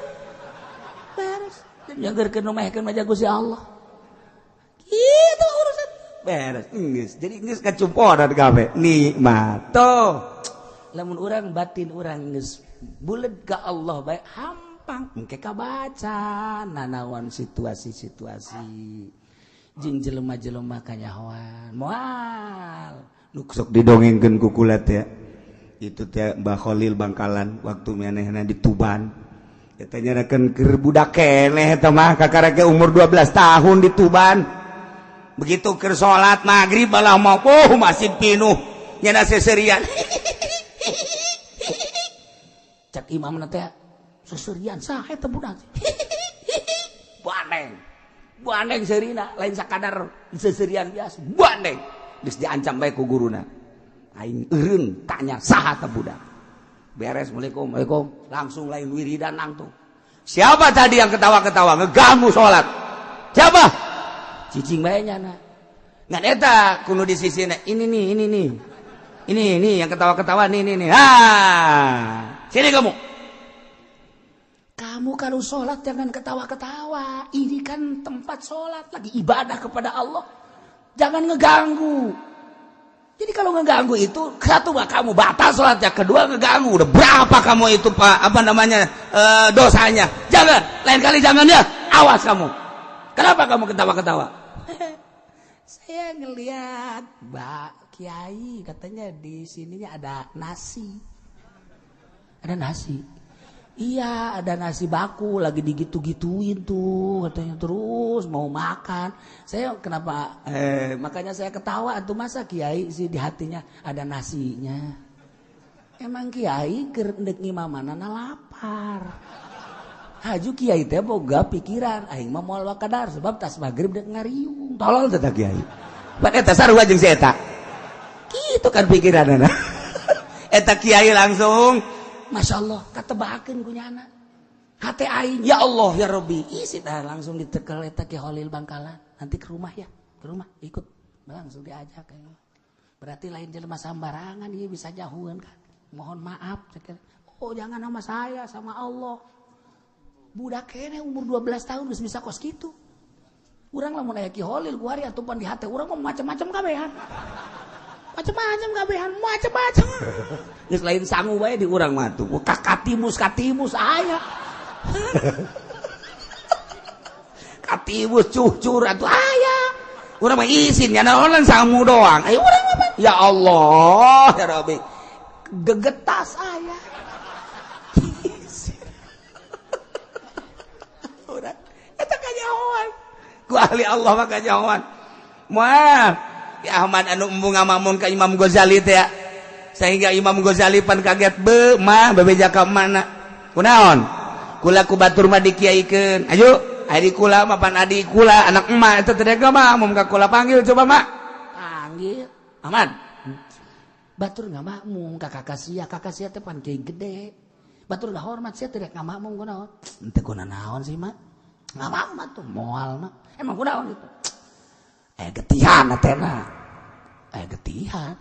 beres nyagerkeun nu mehkeun mah jago si Allah kitu urusan beres geus jadi geus kacumponan kabeh nikmat tuh. Lamun urang batin urang geus buleud ka Allah bae hampang engke kabaca nanaon situasi-situasi jeung jelema-jelema kanyahoan moal nu sok didongengkeun ku kula teh itu teh Mbah Khalil Bangkalan waktu manehna di Tuban eta nyarakeun keur budak keneh eta mah kakara ge umur 12 tahun di Tuban begitu keur salat magrib malah mau oh masih pinuh nyana seserian. Cak imam teh seserian saha eta budak. Bandeng. Bandeng seurina lain sakadar seserian biasa. Bandeng. Geus diancam bae ku guruna. Aing eureun tanya saha eta budak. Beres Assalamualaikum, Waalaikum. Langsung lain wiridan langsung. Siapa tadi yang ketawa-ketawa ngeganggu salat? Siapa? Cicing bae nyana. Ngan eta kudu di sisina ini nih, ini nih. Ini nih yang ketawa-ketawa nih nih nih. Ah. Sini kamu. Kamu kalau sholat jangan ketawa-ketawa. Ini kan tempat sholat lagi ibadah kepada Allah. Jangan ngeganggu. Jadi kalau ngeganggu itu satu mah kamu batal sholatnya, kedua ngeganggu. Udah berapa kamu itu Pak apa namanya dosanya? Jangan, lain kali jangan ya. Awas kamu. Kenapa kamu ketawa-ketawa? Saya ngelihat Mbak Kiai katanya di sininya ada nasi. Ada nasi. Iya, ada nasi baku lagi digitu-gituin tuh katanya terus mau makan. Saya kenapa makanya saya ketawa tuh masa kiai sih di hatinya ada nasinya. Emang kiai keur endek ngimamanana lapar. Haju kiai teh boga pikiran aing mah moal wakadar sebab tas magrib dek ngariung. Tolol teh kiai. Pan eta sarua jeung si eta. Kitu kan pikiranana. Eta kiai langsung Masya Allah, katebakeun ku nyana. Hate aing, ya Allah ya Rabbi. Isi dah langsung ditekel eta Ki Holil Bangkalan. Nanti ke rumah ya, ke rumah ikut. Langsung diajak. Berarti lain jelema sambarangan ieu bisa jauhan kan. Mohon maaf, oh jangan sama saya, sama Allah. Budak kene umur 12 tahun geus bisa kos kitu. Urang lamun aya Ki Holil kuari atupan di hate urang mah macam-macam kabehan. Macam-macam kabehan, macam-macam. Geus lain sangu bae di urang mah tuh. Katimus katimus aya. Katimus cucur atuh aya. Urang mah isin nya naonan sangu doang. Ayo urang mah ya Allah ya Rabbi. Gegetas aya. Urang eta kanyahoan. Ku ahli Allah mah kanyahoan. Moal Ya Ahmad anu embung ngamamun ka Imam Ghazali teh ya. Sehingga Imam Ghazali pan kaget be mah bebeja ka mana. Kunaon? Kula ku batur mah dikiaikeun. Ayo, adi kula mah pan adi kula anak emak eta teh mah mun ka kula panggil coba mak. Panggil. Ahmad. Batur ngamakmum ka kakak sia teh pan kiai gede. Batur ngahormat sia teh ngamakmum kunaon? Henteu kuna naon sih mak? Ngamakmum tuh moal mak. Emang kunaon itu? Getihan atena. Getihan.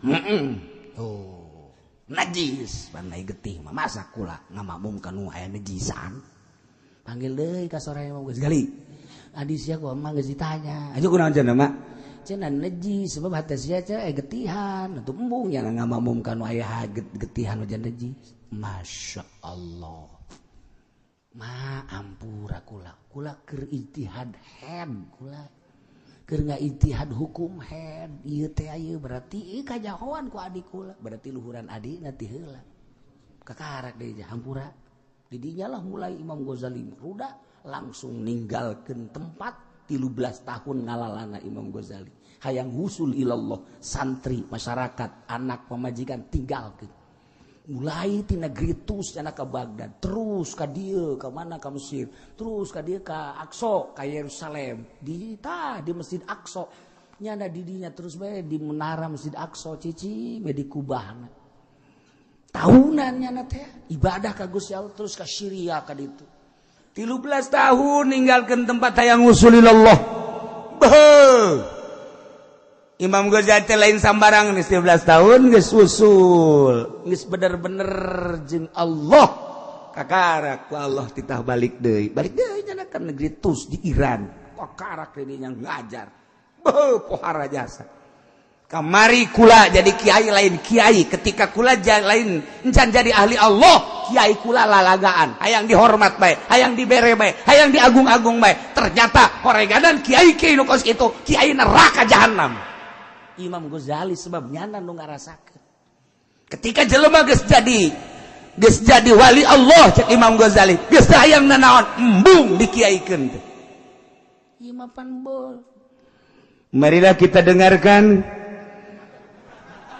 Oh. Najis pandai getih mah masa kula ngamakmum kanu aya nejisan. Panggil deui ka sore Imam Ghazali. Adi sia ku mah geus ditanya. Aju kunaon cenah mak? Cenah najis sebab hate sia teh getihan atuh embung nya ngamakmum kanu aya getihan hujan najis. Masya Allah. Ma ampura kula. Kula keur ijtihad head kula. Keur ngaijtihad hukum head. Ieu teh ieu berarti kajahoan ku adik kula. Berarti luhuran adina ti heula. Kakarak deui hampura. Di dinya lah mulai Imam Ghazali ruda langsung ninggalkeun tempat 13 tahun ngalalana Imam Ghazali. Hayang husul ilallah, santri, masyarakat, anak pamajikan tinggalkeun. Mulai ti negeri Tus cenah ka Baghdad, terus ka dieu ka mana ka Mesir, terus ka dieu ka Aqsa, ka Yerusalem. Di tah di Masjid Aqsa. Nyana di dinya terus bae di menara Masjid Aqsa cicing we di kubahna. Tahunan nyana teh ibadah ka Gusti Allah terus ka Syria ka ditu. 13 tahun ninggalkeun tempat hayang usulillah. Beuh. Imam Ghazali teh lain sambarang geus 13 tahun geus usul, geus bener-bener jeung Allah. Kakarak ku Allah titah balik deui. Balik deui nya ka negeri Tus di Iran. Kakarak deui nya ngajar. Beuh pohara jasa. Kamari kula jadi kiai lain kiai, ketika kula lain encan jadi ahli Allah, kiai kula lalagaan, hayang dihormat bae, hayang dibere bae, hayang diagung-agung bae. Ternyata horeganan kiai kiai nu kos kitu, kiai neraka jahanam. Imam Ghazali sebab nyana nu ngarasakeun. Ketika jelema geus jadi wali Allah cek Imam Ghazali, geus hayang nanaon, embung dikiaikeun teh. Ieu mah pan bol. Marilah kita dengarkan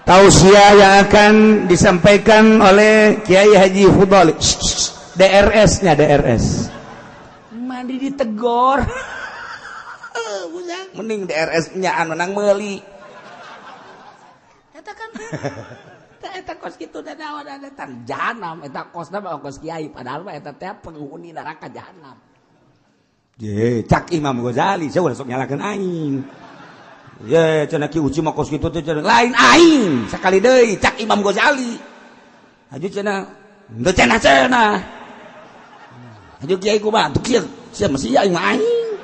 tausiah yang akan disampaikan oleh Kiai Haji Fudhali. DRS-nya DRS. Mandi ditegor. Mending DRS-nya anu nang meuli. Eta kan eta kos kitu da naon eta jahanam eta kosna mah kos kiai padahal mah eta teh penghuni neraka jahanam. Ye, cak Imam Ghazali saya ulah sok nyalakeun aing. Ye, cenah Ki Uci mah kos kitu teh cenah lain aing sakali deui cak Imam Ghazali. Haju cenah henteu cenah cenah. Haju kiai kumaha tuh kieu sia mesti aing mah aing.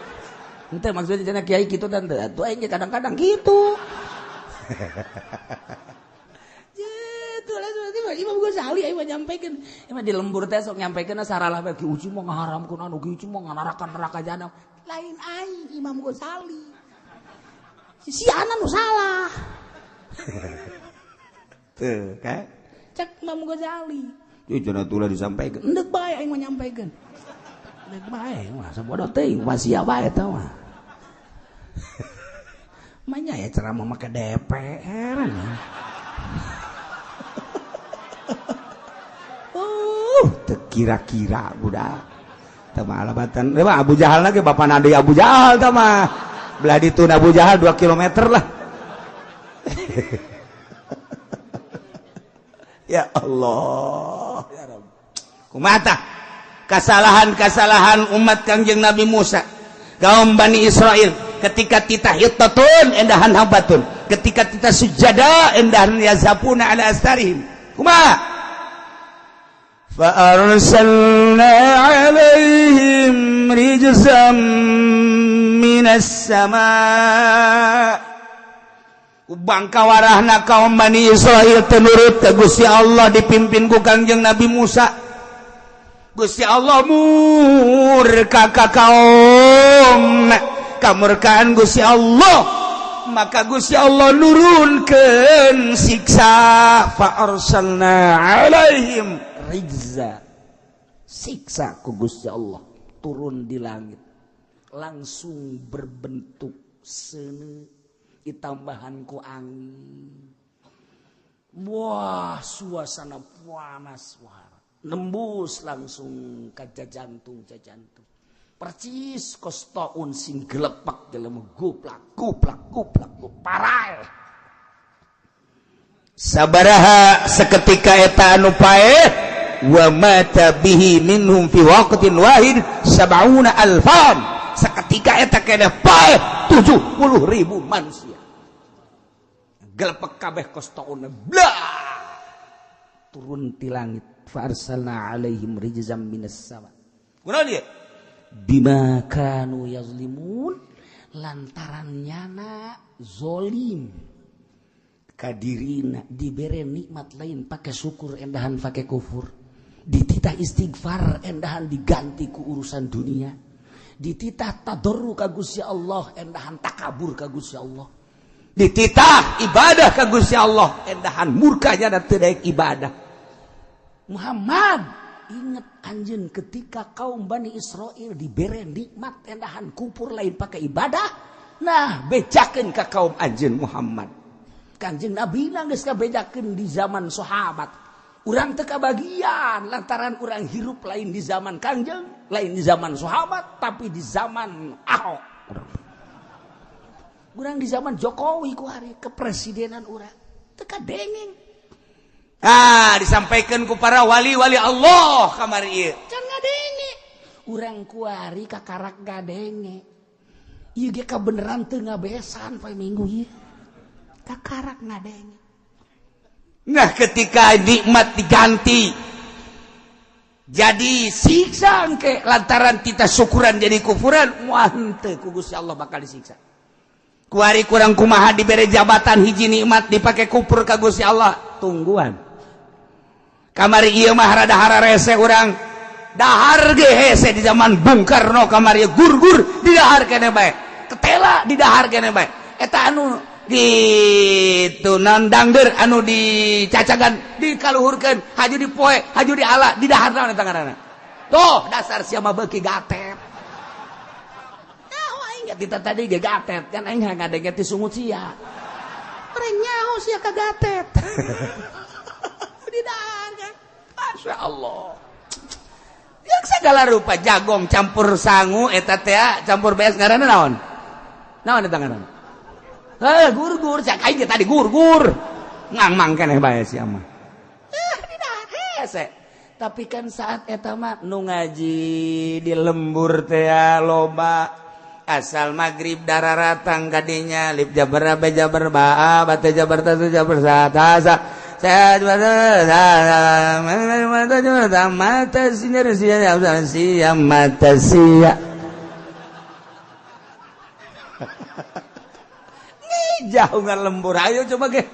Henteu maksudnya cenah kiai kitu dan atuh aing ge kadang-kadang kitu. Imam Ghazali aing mah nyampaikan. Emang di lembur teh sok nyampaikan saralah bae Ki Uci mah ngaharamkeun anu Ki Uci mah nganarakan neraka jahanam. Lain aing Imam Ghazali. Si ana nu salah. Tuh, kan? Cek Imam Ghazali. Ieu cenah tulah disampaikan. Endek bae aing mah nyampaikan. Endek bae mah sabodoh teuing wasia bae eta mah. Manya ya ceramah make DPR. Kira-kira budak teu mah alabatan mah Abu Jahal lagi bapak nadi Abu Jahal tah mah belah ditu Abu Jahal 2 km lah. Ya Allah ya Rabb. Kumaha tah kesalahan-kesalahan umat Kangjeng Nabi Musa kaum Bani Israel ketika titah hittatun endahan habatun ketika titah sujada endahan yazapuna ala astarihim kumaha فأرسلنا عليهم رجزا من السماء bangka warahna kaum Bani Israel tenurut ke Gusti Allah dipimpin ku Kangjeng Nabi Musa. Gusti Allah murka ka kaum kamurkaan Gusti Allah maka Gusti Allah nurunkeun siksa fa arsalna alaihim rijza siksa ku Gusti Allah turun di langit langsung berbentuk seuneu ditambahan ku angin. Wah, suasana panas wah nembus langsung ka jantung percis kos taun sing gelepak jelema goplak goplak goplak parai sabaraha seketika eta anu paeh wa mata bihi minhum fi waqtin wahid 70 alfan seketika eta keneh paeh 70.000 manusia gelepek kabeh kos taun blah. Turun ti langit. Fa arsalna alaihim rijzam minas sama. Kunaon ieu? Bima kanu yazlimun, lantaran nyana zolim. Kadirina dibere nikmat lain pakai syukur endahan pakai kufur. Dititah istighfar endahan diganti ku urusan dunia. Dititah tadarru ka Gusti Allah endahan takabur ka Gusti Allah. Dititah ibadah ka Gusti Allah endahan murkanya dan teu daek ibadah. Muhammad ingat anjeun ketika kaum Bani Israel dibere nikmat endahan kufur lain pakai ibadah. Nah bejakeun ka kaum anjeun Muhammad. Kanjeng Nabi geus kabejakeun di zaman sahabat. Urang teu kabagian lantaran urang hirup lain di zaman Kanjeng, lain di zaman sahabat, tapi di zaman Ahok. Urang di zaman Jokowi ku hari kepresidenan urang teu kadengeng. Ah, disampaikan ku para wali-wali Allah kamari ieu. Can ngadenge. Urang kuari kakarak ngadenge. Ieu ge kabeneran teu ngabesan poe Minggu ieu. Kakarak ngadenge. Nah ketika nikmat diganti jadi siksa engke lantaran kita syukuran jadi kufuran, wah henteu ku Gusti Allah bakal disiksa. Kuari kurang kumaha dibere jabatan hiji nikmat dipake kufur ka Gusti Allah, tungguan. Kamari ieu mah rada hararese urang. Dahar ge hese di zaman Bung Karno kamari gurgur di dahar keneh bae. Ketela di dahar keneh bae. Eta anu gitu nandangder anu dicacagan dikaluhurkeun haju dipoe haju diala di dahar naon eta ngaranna. Tuh dasar sia mah beuki gatet. Nyaho aing ge tadi ge gatet kan aing ngadenge ti sungut sia. Reng nyaho sia ka gatet. Di dahar kan. Masya Allah. Yang segala rupa jagong campur sangu eta teh campur bees ngaranna naon? Naon eta ngaranna? Heh, gurgur cak aing tadi gurgur. Ngangmang keneh bae sia mah. Hese. Tapi kan saat eta mah nu ngaji di lembur teh loba asal magrib dararatang kadinya lip jabar ba jabar ba ba teh jabar ta jabar sa ta sa mata sinar sia mata sia. Jauh ngan lembur, ayo coba ge.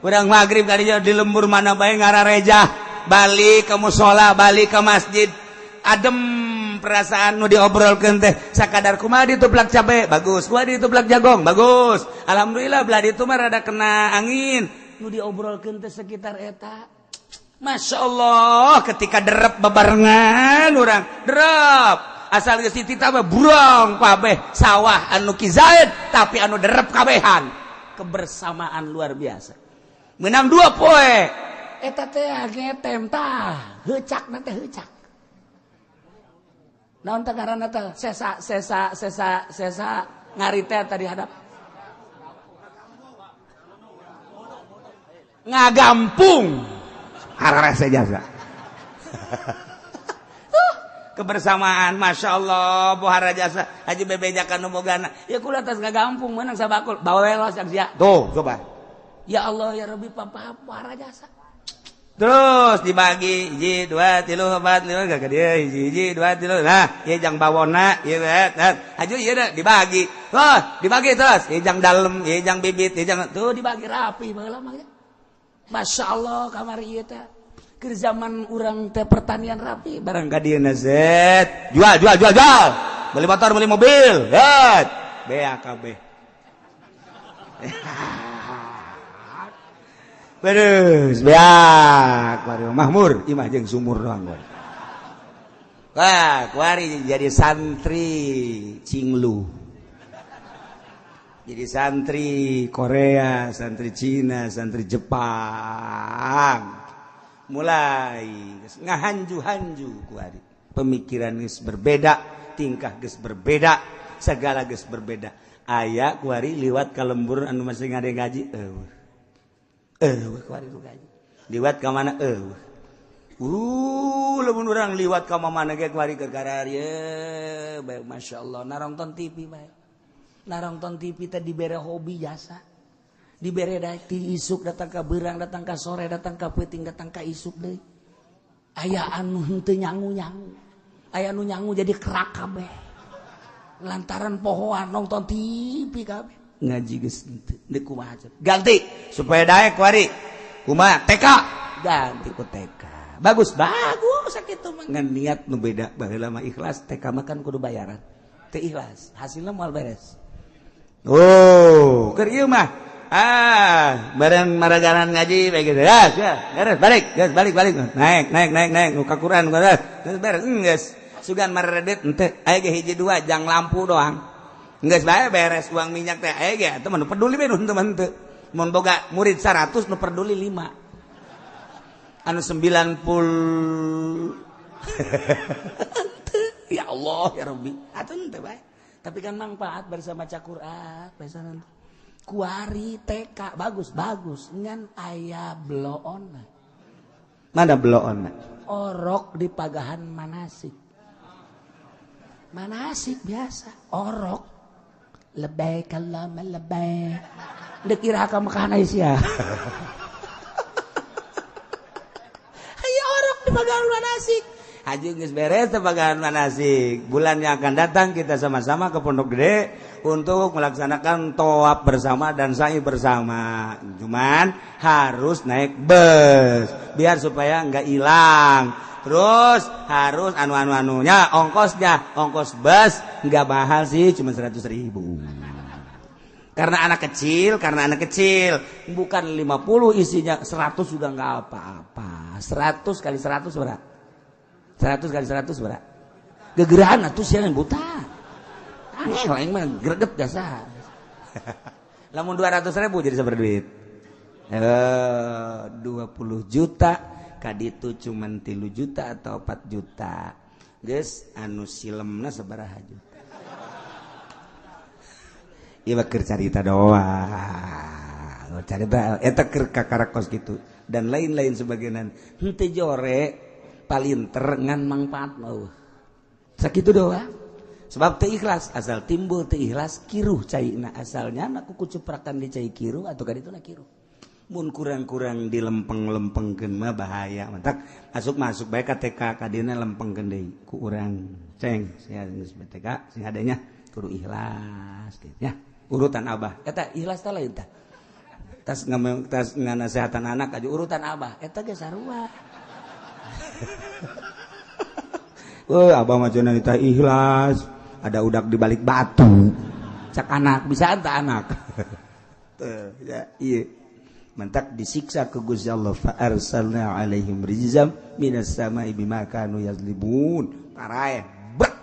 Urang maghrib kadinya di lembur mana bae ngarareja, balik ke musola, balik ke masjid. Adem perasaan nu diobrolkeun teh sakadar kumaha dituplak cabe, bagus. Kumaha dituplak jagong, bagus. Alhamdulillah belah ditu mah rada kena angin. Nu diobrolkeun teh sekitar eta. Masya Allah, ketika derep bebarengan urang, derep. Asal geus dititah mah burong kabeh sawah anu Ki Zaid tapi anu derep kabehan. Kebersamaan luar biasa. Menang dua poe. Eta teh ngetem tah, heucak na teh heucak. Naon teh ngaranna teh? Sesa sesa sesa sesa ngari teh tadi hadap. Ngagampung. Hararese jasa. Kebersamaan Masya Allah pohara jasa haji bebejakan nu bogana ya kula tas ngagampung menang sabakul bawa welos yang sia tuh coba ya Allah ya Rabbi papa pohara jasa terus dibagi hiji dua tilu empat lima gak dia hiji hiji dua tilu nah ieu jang bawona ieu haju ieu dibagi wah dibagi terus ieu jang dalem ieu jang bibit ieu jang tuh dibagi rapi baheula mah Masya Allah kamari ieu teh keur zaman urang teh pertanian rapi barang ka dieu na zet jual jual jual jual beli motor beli mobil zet BAKB beres beak baru mahmur imah jeung sumur doang gua. Wah kuari jadi santri Cinglu, jadi santri Korea, santri Cina, santri Jepang. Mulai ngahanju-hanju kuari pemikiran geus berbeda, tingkah geus berbeda, segala geus berbeda. Aya kuari liwat ka lembur anu masih ngade ngaji eueuh. Eueuh kuari nu ngaji. Liwat ka mana eueuh. Lamun urang liwat ka mana ge kuari keur kararieu bae masyaallah narongton TV bae. Narongton TV teh dibere hobi jasa. Dibere ti isuk datang ka beurang, datang ka sore, datang ka peuting, datang ka isuk deui. Aya anu henteu nyangu-nyangu. Aya anu nyangu jadi kerak kabeh. Lantaran pohoan nonton TV kabeh. Ngaji geus henteu, deuk kumaha ganti supaya daek kuari. Kumaha TK? Ganti ku TK. Bagus, bagus sakitu mah. Ngan niat nu beda baheula mah ikhlas, TK mah kan kudu bayaran. Teu ikhlas, hasilna moal beres. Oh, keur ieu mah ah bareng maragaran ngaji bae gitu ya, beres balik, geus balik balik naik naik naik naik nu ka Quran geus beres geus sugan maredet henteu aya ge hiji dua jang lampu doang geus bae beres uang minyak teh aya ge atuh mah nu peduli bae nu henteu mah henteu mun boga murid 100 nu peduli 5 anu 90 ya Allah ya Rabbi atuh henteu bae tapi kan manfaat bersama maca Quran biasa nanti kuari TK bagus bagus ngan aya bloon mana bloon orok di pagahan manasik manasik biasa orok lebay kalama lebay dek ira ka Mekah sia aya orok di pagahan manasik haji geus beres teh pagahan manasik bulan yang akan datang kita sama-sama ke Pondok Gede untuk melaksanakan tawaf bersama dan sa'i bersama. Cuman harus naik bus biar supaya nggak hilang. Terus harus anu-anu-anunya ongkosnya, ongkos bus nggak mahal sih, cuma 100.000. Karena anak kecil, bukan 50 isinya 100 juga nggak apa-apa. 100 kali 100 berapa? 100 kali 100 berapa? Gegerahan atuh sia yang buta. Angel aing mah greget jasa. Lamun 200.000 jadi sabar duit. 20 juta kaditu cuman 3 juta atau 4 juta. Geus anu silemna sabaraha juta. Ieu mah keur carita doang. Carita eta keur kakarakos kitu dan lain-lain sebagainya. Henteu jore palinter ngan mangfaat mah. Sakitu doang. Sebab teu ikhlas, asal timbul teu ikhlas kiruh caina asalnya na kuku cuprakan di cai kiruh atau kaditu na kiruh. Mun kurang-kurang dilempeng-lempengkeun mah bahaya. Mantak masuk-masuk bae ka TK kadina lempengkeun deui ku urang ceng sia geus TK sing adanya kudu ikhlas gitu ya. Urutan abah eta ikhlas teh lain tah. Tas tas nganasehatan anak aja urutan abah eta ge sarua. Wah, abah mah cenah teh ikhlas. Ada udak di balik batu. Cak anak bisa anta anak. Tuh, ya, iya. Mentak disiksa ke Gusti Allah fa arsalna alaihim rizam minas sama'i bima kanu yazlibun. Paraeh bek.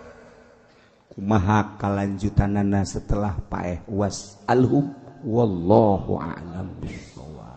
Kumaha kalanjutanana setelah paeh was alhum wallahu a'lam bissawab.